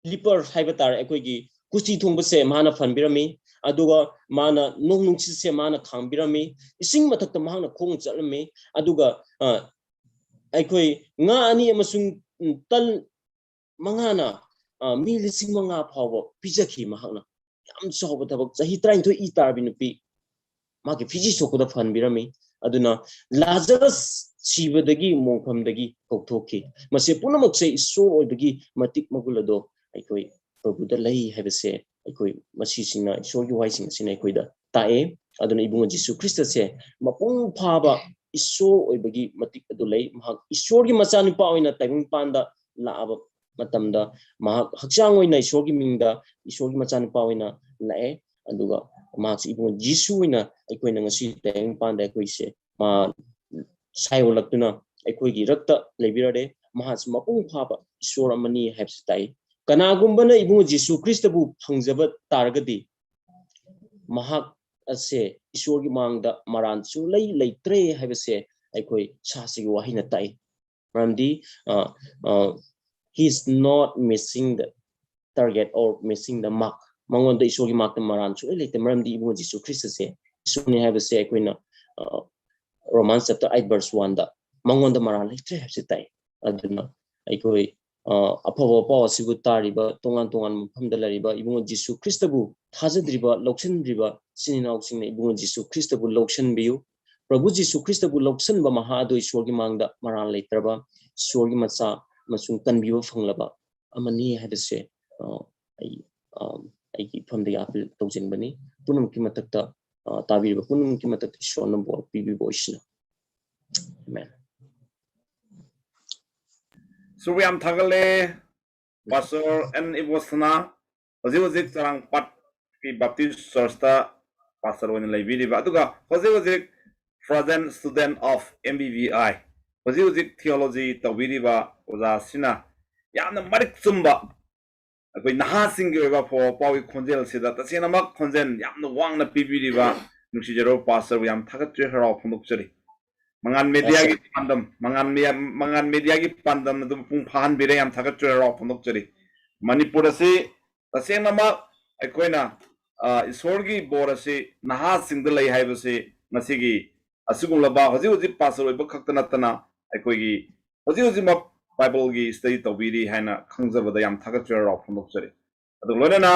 ꯂꯤꯄꯔ ꯍꯥꯏꯕ ꯇꯥꯔꯦ, ꯑꯩꯈꯣꯏꯒꯤ ꯀꯨꯆꯤ ꯊꯨꯡꯕꯁꯦ ꯃꯥꯅ ꯐꯟꯕꯤꯔꯝꯃꯤ, ꯑꯗꯨꯒ ꯃꯥꯅ ꯅꯣꯡ ꯅꯨꯡꯁꯤꯠꯁꯦ ꯃꯥꯅ ꯈꯥꯡꯕꯤꯔꯝꯃꯤ, ꯏꯁꯤꯡ ꯃꯊꯛꯇ ꯃꯍꯥꯛꯅ ꯈꯣꯡ ꯆꯠꯂꯝꯃꯤ, ꯑꯗꯨꯒ, ꯑ, ꯑꯩꯈꯣꯏ ꯉꯥ ꯑꯅꯤ ꯑꯃꯁꯨꯡ, ꯎꯝ, ꯇꯟ ꯃꯉꯥꯅ, ꯑ, ꯃꯤ ꯂꯤꯁꯤꯡ ꯃꯉꯥ ꯐꯥꯎꯕ ꯄꯤꯖꯈꯤ ꯃꯍꯥꯛꯅ꯫ ꯌꯥꯝ ꯆꯥꯎꯕ ꯊꯕꯛ, ꯆꯍꯤ ꯇꯔꯥꯅꯤꯊꯣꯏ ꯏ ꯇꯥꯔꯕꯤ ꯅꯨꯄꯤ꯫ ꯃꯍꯥꯛꯀꯤ ꯐꯤꯖꯤ ꯁꯣꯛꯄꯗ ꯐꯍꯟꯕꯤꯔꯝꯃꯤ꯫ ꯑꯗꯨꯅ ꯂꯥꯖꯔꯁ ꯁꯤꯕꯗꯒꯤ, ꯃꯣꯡꯐꯝꯗꯒꯤ ꯀꯧꯊꯣꯛꯈꯤ꯫ ꯃꯁꯤ ꯄꯨꯝꯅꯃꯛꯁꯦ ꯏꯁꯣꯔ ꯑꯣꯏꯕꯒꯤ ꯃꯇꯤꯛ ꯃꯒꯨꯟ ꯑꯗꯣ ꯑꯩꯈꯣꯏ ꯄ꯭ꯔꯚꯨꯗ ꯂꯩ ꯍꯥꯏꯕꯁꯦ ꯑꯩꯈꯣꯏ ꯃꯁꯤꯁꯤꯡꯅ, ꯏꯁꯣꯔꯒꯤ ꯋꯥꯍꯩꯁꯤꯡ ꯑꯁꯤꯅ ꯑꯩꯈꯣꯏꯗ ꯇꯥꯛꯑꯦ꯫ ꯑꯗꯨꯅ ꯏꯕꯨꯡꯉꯣ ꯖꯤꯁꯨ ꯈ꯭ꯔꯤꯁꯇꯁꯦ ꯃꯄꯨꯡ ꯐꯥꯕ ꯏꯁꯣꯔ ꯑꯣꯏꯕꯒꯤ ꯃꯇꯤꯛ ꯑꯗꯨ ꯂꯩ꯫ ꯃꯍꯥꯛ ꯏꯁꯣꯔꯒꯤ ꯃꯆꯥꯅꯨꯄꯥ ꯑꯣꯏꯅ ꯇꯥꯏꯕꯪꯄꯥꯟꯗ ꯂꯥꯛꯑꯕ ꯃꯇꯝꯗ ꯃꯍꯥꯛ ꯍꯛꯆꯥꯡ ꯑꯣꯏꯅ ꯏꯁꯣꯔꯒꯤ ꯃꯤꯡꯗ ꯏꯁꯣꯔꯒꯤ ꯃꯆꯥꯅꯨꯄꯥ ꯑꯣꯏꯅ ꯂꯥꯛꯑꯦ꯫ ꯑꯗꯨꯒ ꯃꯍꯥꯛꯁꯤ ꯏꯕꯨꯡꯉꯣ ꯖꯤꯁꯨ ꯑꯣꯏꯅ ꯑꯩꯈꯣꯏꯅ ꯉꯁꯤ ꯇꯥꯏꯕꯪꯄꯥꯟꯗ ꯑꯩꯈꯣꯏꯁꯦ ꯃꯥ ꯁꯥꯏꯑꯣꯜꯂꯛꯇꯨꯅ ꯑꯩꯈꯣꯏꯒꯤ ꯏꯔꯛꯇ ꯂꯩꯕꯤꯔꯔꯦ꯫ ꯃꯍꯥꯛꯁꯤ ꯃꯄꯨꯡ ꯐꯥꯕ ꯏꯁꯣꯔ ꯑꯃꯅꯤ ꯍꯥꯏꯕꯁꯤ ꯇꯥꯛꯏ꯫ ꯀꯅꯥꯒꯨꯝꯕꯅ ꯏꯕꯨꯡꯉꯣ ꯖꯤꯁꯨ ꯈ꯭ꯔꯤꯁꯇꯕꯨ ꯐꯪꯖꯕ ꯇꯥꯔꯒꯗꯤ ꯃꯍꯥꯛ ꯑꯁꯦ ꯏꯁꯣꯔꯒꯤ ꯃꯥꯡꯗ ꯃꯔꯥꯟ ꯁꯨꯡꯂꯩ ꯂꯩꯇ꯭ꯔꯦ ꯍꯥꯏꯕꯁꯦ ꯑꯩꯈꯣꯏ ꯁꯥꯁꯤꯒꯤ ꯋꯥꯍꯩꯅ ꯇꯥꯛꯏ꯫ ꯃꯔꯝꯗꯤ, uh, uh, he is not missing the target or missing the mark. ꯃꯉꯣꯟꯗ ꯏꯁꯣꯔꯒꯤ ꯃꯥꯔꯛꯇ ꯃꯔꯥꯟ ꯁꯨꯡꯂꯩ ꯂꯩꯇꯦ꯫ ꯃꯔꯝꯗꯤ ꯏꯕꯨꯡꯉꯣ ꯖꯤꯁꯨ ꯈ꯭ꯔꯤꯁꯇꯁꯦ ꯏꯁꯣꯔꯅꯤ ꯍꯥꯏꯕꯁꯦ ꯑꯩꯈꯣꯏꯅ, ꯑ, Romans chapter eight verse one ꯗ ꯃꯉꯣꯟꯗ ꯃꯔꯥꯟ ꯂꯩꯇ꯭ꯔꯦ ꯍꯥꯏꯕꯁꯦ ꯇꯥꯏ꯫ ꯑꯗꯨꯅ ꯑꯩꯈꯣꯏ, ꯑ, ꯑꯐꯕ ꯄꯥꯎ ꯑꯁꯤꯕꯨ ꯇꯥꯔꯤꯕ, ꯇꯣꯉꯥꯟ ꯇꯣꯉꯥꯟꯕ ꯃꯐꯝꯗ ꯂꯩꯔꯤꯕ ꯏꯕꯨꯡꯉꯣ ꯖꯤꯁꯨ ꯈ꯭ꯔꯤꯁꯇꯕꯨ ꯊꯥꯖꯗ꯭ꯔꯤꯕ, ꯂꯧꯁꯤꯟꯗ꯭ꯔꯤꯕ ꯏꯆꯤꯟ ꯏꯅꯥꯎꯁꯤꯡꯅ ꯏꯕꯨꯡꯉꯣ ꯖꯤꯁꯨ ꯈ꯭ꯔꯤꯁꯇꯕꯨ ꯂꯧꯁꯤꯟꯕꯤꯌꯨ꯫ ꯄ꯭ꯔꯚꯨ ꯖꯤꯁꯨ ꯈ꯭ꯔꯤꯁꯇꯕꯨ ꯂꯧꯁꯤꯟꯕ ꯃꯍꯥꯛ ꯑꯗꯨ ꯏꯁꯣꯔꯒꯤ ꯃꯥꯡꯗ ꯃꯔꯥꯜ ꯂꯩꯇ꯭ꯔꯕ, ꯏꯁꯣꯔꯒꯤ ꯃꯆꯥ ꯑꯃꯁꯨꯡ ꯀꯟꯕꯤꯕ ꯐꯪꯂꯕ ꯑꯃꯅꯤ ꯍꯥꯏꯕꯁꯦ, ꯑ, ꯑꯩ, ꯑ, ꯑꯩꯒꯤ ꯏꯐꯝꯗꯒꯤ ꯑꯥꯄꯤꯜ ꯇꯧꯖꯅꯤꯡꯕꯅꯤ꯫ ꯄꯨꯝꯅꯃꯛꯀꯤ ꯃꯊꯛꯇ, ꯑ, ꯇꯥꯕꯤꯔꯤꯕ ꯄꯨꯝꯅꯃꯛꯀꯤ ꯃꯊꯛꯇ ꯏꯁꯣꯔꯅ ꯕꯣꯔ ꯄꯤꯕꯤꯕ ꯑꯣꯏꯁꯅꯨ꯫ ꯑꯃꯦꯟ꯫ ꯁꯨꯕ ꯌꯥꯝ ꯊꯥꯒꯠꯂꯦ, ꯄꯥꯁꯇꯔ ꯑꯦꯟ ꯏꯕꯣꯁꯅꯥ꯫ ꯍꯧꯖꯤꯛ ꯍꯧꯖꯤꯛ ꯆꯔꯥꯡꯄꯥꯠꯀꯤ ꯕꯥꯞꯇꯤꯁ ꯆꯔꯆꯇ ꯄꯥꯁꯇꯔ ꯑꯣꯏꯅ ꯂꯩꯕꯤꯔꯤꯕ, ꯑꯗꯨꯒ ꯍꯧꯖꯤꯛ ꯍꯧꯖꯤꯛ present student of M B B I, ꯍꯧꯖꯤꯛ ꯍꯧꯖꯤꯛ theology ꯇꯧꯕꯤꯔꯤꯕ ꯑꯣꯖꯥꯁꯤꯅ ꯌꯥꯝꯅ ꯃꯔꯤꯛ ꯆꯨꯝꯕ ꯑꯩꯈꯣꯏ ꯅꯍꯥꯁꯤꯡꯒꯤ ꯑꯣꯏꯕ ꯑꯐꯕ ꯄꯥꯎꯒꯤ ꯈꯣꯟꯖꯦꯜꯁꯤꯗ ꯇꯁꯦꯡꯅꯃꯛ ꯈꯣꯟꯖꯦꯜ ꯌꯥꯝꯅ ꯋꯥꯡꯅ ꯄꯤꯕꯤꯔꯤꯕ ꯅꯨꯡꯁꯤꯖꯔꯕ ꯄꯥꯁꯇꯔꯕꯨ ꯌꯥꯝ ꯊꯥꯒꯠꯆꯔꯤ, ꯍꯔꯥꯎ ꯐꯣꯡꯗꯣꯛꯆꯔꯤ꯫ ꯃꯉꯥꯟ ꯃꯦꯗꯤꯌꯥꯒꯤ ꯄꯥꯟꯗꯝ, ꯃꯉꯥꯟ ꯃꯦ-, ꯃꯉꯥꯟ ꯃꯦꯗꯤꯌꯥꯒꯤ ꯄꯥꯟꯗꯝ ꯑꯗꯨ ꯃꯄꯨꯡ ꯐꯥꯍꯟꯕꯤꯔꯦ, ꯌꯥꯝ ꯊꯥꯒꯠꯆꯔꯤ, ꯍꯔꯥꯎ ꯐꯣꯡꯗꯣꯛꯆꯔꯤ꯫ ꯃꯅꯤꯄꯨꯔ ꯑꯁꯤ ꯇꯁꯦꯡꯅꯃꯛ ꯑꯩꯈꯣꯏꯅ, ꯑ, ꯏꯁꯣꯔꯒꯤ ꯕꯣꯔ ꯑꯁꯤ ꯅꯍꯥꯁꯤꯡꯗ ꯂꯩ ꯍꯥꯏꯕꯁꯤ ꯉꯁꯤꯒꯤ ꯑꯁꯤꯒꯨꯝꯂꯕ ꯍꯧꯖꯤꯛ ꯍꯧꯖꯤꯛ ꯄꯥꯁꯇꯔ ꯑꯣꯏꯕ ꯈꯛꯇ ꯅꯠꯇꯅ ꯑꯩꯈꯣꯏꯒꯤ ꯍꯧꯖꯤꯛ ꯍꯧꯖꯤꯛꯃꯛ ꯕꯥꯏꯕꯜꯒꯤ ꯁ꯭ꯇꯗꯤ ꯇꯧꯕꯤꯔꯤ ꯍꯥꯏꯅ ꯈꯪꯖꯕꯗ ꯌꯥꯝ ꯊꯥꯒꯠꯆꯔꯤ, ꯍꯔꯥꯎ ꯐꯣꯡꯗꯣꯛꯆꯔꯤ꯫ ꯑꯗꯨꯒ ꯂꯣꯏꯅꯅ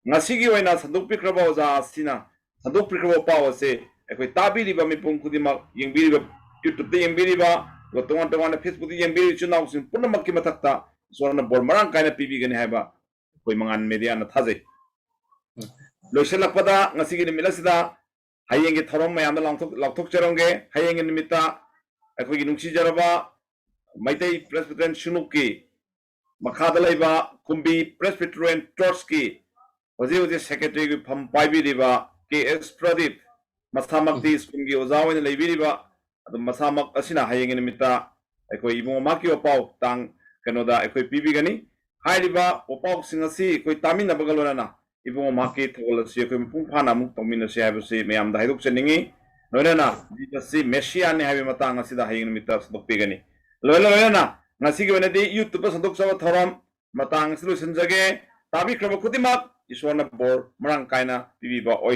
ꯉꯁꯤꯒꯤ ꯑꯣꯏꯅ ꯁꯟꯗꯣꯛꯄꯤꯈ꯭ꯔꯕ ꯑꯣꯖꯥ ꯑꯁꯤꯅ ꯁꯟꯗꯣꯛꯄꯤꯈ꯭ꯔꯕ ꯄꯥꯎ ꯑꯁꯤ ꯑꯩꯈꯣꯏ ꯇꯥꯕꯤꯔꯤꯕ ꯃꯤꯄꯨꯝ ꯈꯨꯗꯤꯡꯃꯛ, ꯌꯦꯡꯕꯤꯔꯤꯕ, YouTube-ꯇ ꯌꯦꯡꯕꯤꯔꯤꯕ, ꯑꯗꯨꯒ ꯇꯣꯉꯥꯟ ꯇꯣꯉꯥꯟꯅ Facebook-ꯇ ꯌꯦꯡꯕꯤꯔꯤꯕ ꯏꯆꯤꯜ ꯏꯅꯥꯎꯁꯤꯡ ꯄꯨꯝꯅꯃꯛꯀꯤ ꯃꯊꯛꯇ ꯏꯁꯣꯔꯅ ꯕꯣꯔ ꯃꯔꯥꯡ ꯀꯥꯏꯅ ꯄꯤꯕꯤꯒꯅꯤ ꯍꯥꯏꯕ ꯑꯩꯈꯣꯏ ꯃꯉꯥꯜ ꯃꯦꯗꯤꯌꯥꯅ ꯊꯥꯖꯩ꯫ ꯂꯣꯏꯁꯤꯜꯂꯛꯄꯗ ꯉꯁꯤꯒꯤ ꯅꯨꯃꯤꯠ ꯑꯁꯤꯗ ꯍꯌꯦꯡꯒꯤ ꯊꯧꯔꯝ ꯃꯌꯥꯝꯗ ꯂꯥꯎꯊꯣꯛ-, ꯂꯥꯎꯊꯣꯛꯆꯔꯝꯒꯦ꯫ ꯍꯌꯦꯡꯒꯤ ꯅꯨꯃꯤꯠꯇ ꯑꯩꯈꯣꯏꯒꯤ ꯅꯨꯡꯁꯤꯖꯔꯕ ꯃꯩꯇꯩ Presbyterian ꯁꯤꯡꯂꯨꯞꯀꯤ ꯃꯈꯥꯗ ꯂꯩꯕ ꯀꯨꯝꯕꯤ Presbyterian Church-ꯀꯤ ꯍꯧꯖꯤꯛ ꯍꯧꯖꯤꯛ secretary-ꯒꯤ ꯐꯝ ꯄꯥꯏꯕꯤꯔꯤꯕ ꯀꯦ ꯑꯦꯁ ꯄ꯭ꯔꯗꯤꯞ, ꯃꯁꯥꯃꯛꯇꯤ ꯁ꯭ꯀꯨꯜꯒꯤ ꯑꯣꯖꯥ ꯑꯣꯏꯅ ꯂꯩꯕꯤꯔꯤꯕ, ꯑꯗꯨꯝ ꯃꯁꯥꯃꯛ ꯑꯁꯤꯅ ꯍꯌꯦꯡꯒꯤ ꯅꯨꯃꯤꯠꯇ ꯑꯩꯈꯣꯏ ꯏꯕꯨꯡꯉꯣ ꯃꯍꯥꯛꯀꯤ ꯋꯥꯄꯥꯎ ꯇꯥꯡ ꯀꯩꯅꯣꯗ ꯑꯩꯈꯣꯏ ꯄꯤꯕꯤꯒꯅꯤ꯫ ꯍꯥꯏꯔꯤꯕ ꯋꯥꯄꯥꯎꯁꯤꯡ ꯑꯁꯤ ꯑꯩꯈꯣꯏ ꯇꯥꯃꯤꯟꯅꯕꯒ ꯂꯣꯏꯅꯅ ꯏꯕꯨꯡꯉꯣ ꯃꯍꯥꯛꯀꯤ ꯊꯧꯒꯜ ꯑꯁꯤ ꯑꯩꯈꯣꯏ ꯃꯄꯨꯡ ꯐꯥꯅ ꯑꯃꯨꯛ ꯇꯧꯃꯤꯟꯅꯁꯤ ꯍꯥꯏꯕꯁꯤ ꯃꯌꯥꯝꯗ ꯍꯥꯏꯗꯣꯛꯆꯅꯤꯡꯉꯤ꯫ ꯂꯣꯏꯅꯅ ꯖꯤꯖꯁꯁꯤ ꯃꯦꯁꯤꯌꯥꯅꯤ ꯍꯥꯏꯕꯒꯤ ꯃꯇꯥꯡ ꯑꯁꯤꯗ ꯍꯌꯦꯡ ꯅꯨꯃꯤꯠꯇ ꯁꯟꯗꯣꯛꯄꯤꯒꯅꯤ꯫ ꯂꯣꯏꯅ ꯂꯣꯏꯅꯅ ꯉꯁꯤꯒꯤ ꯑꯣꯏꯅꯗꯤ YouTube-ꯇ ꯁꯟꯗꯣꯛꯆꯕ ꯊꯧꯔꯝ ꯃꯇꯥꯡ ꯑꯁꯤ ꯂꯣꯏꯁꯤꯟꯖꯒꯦ꯫ ꯇꯥꯕꯤꯈ꯭ꯔꯕ ꯈꯨꯗꯤꯡꯃꯛ ꯏꯁꯣꯔꯅ ꯕꯣꯔ ꯃꯔꯥꯡ ꯀꯥꯏꯅ ꯄꯤꯕꯤꯕ ꯑꯣꯏꯁꯅꯨ꯫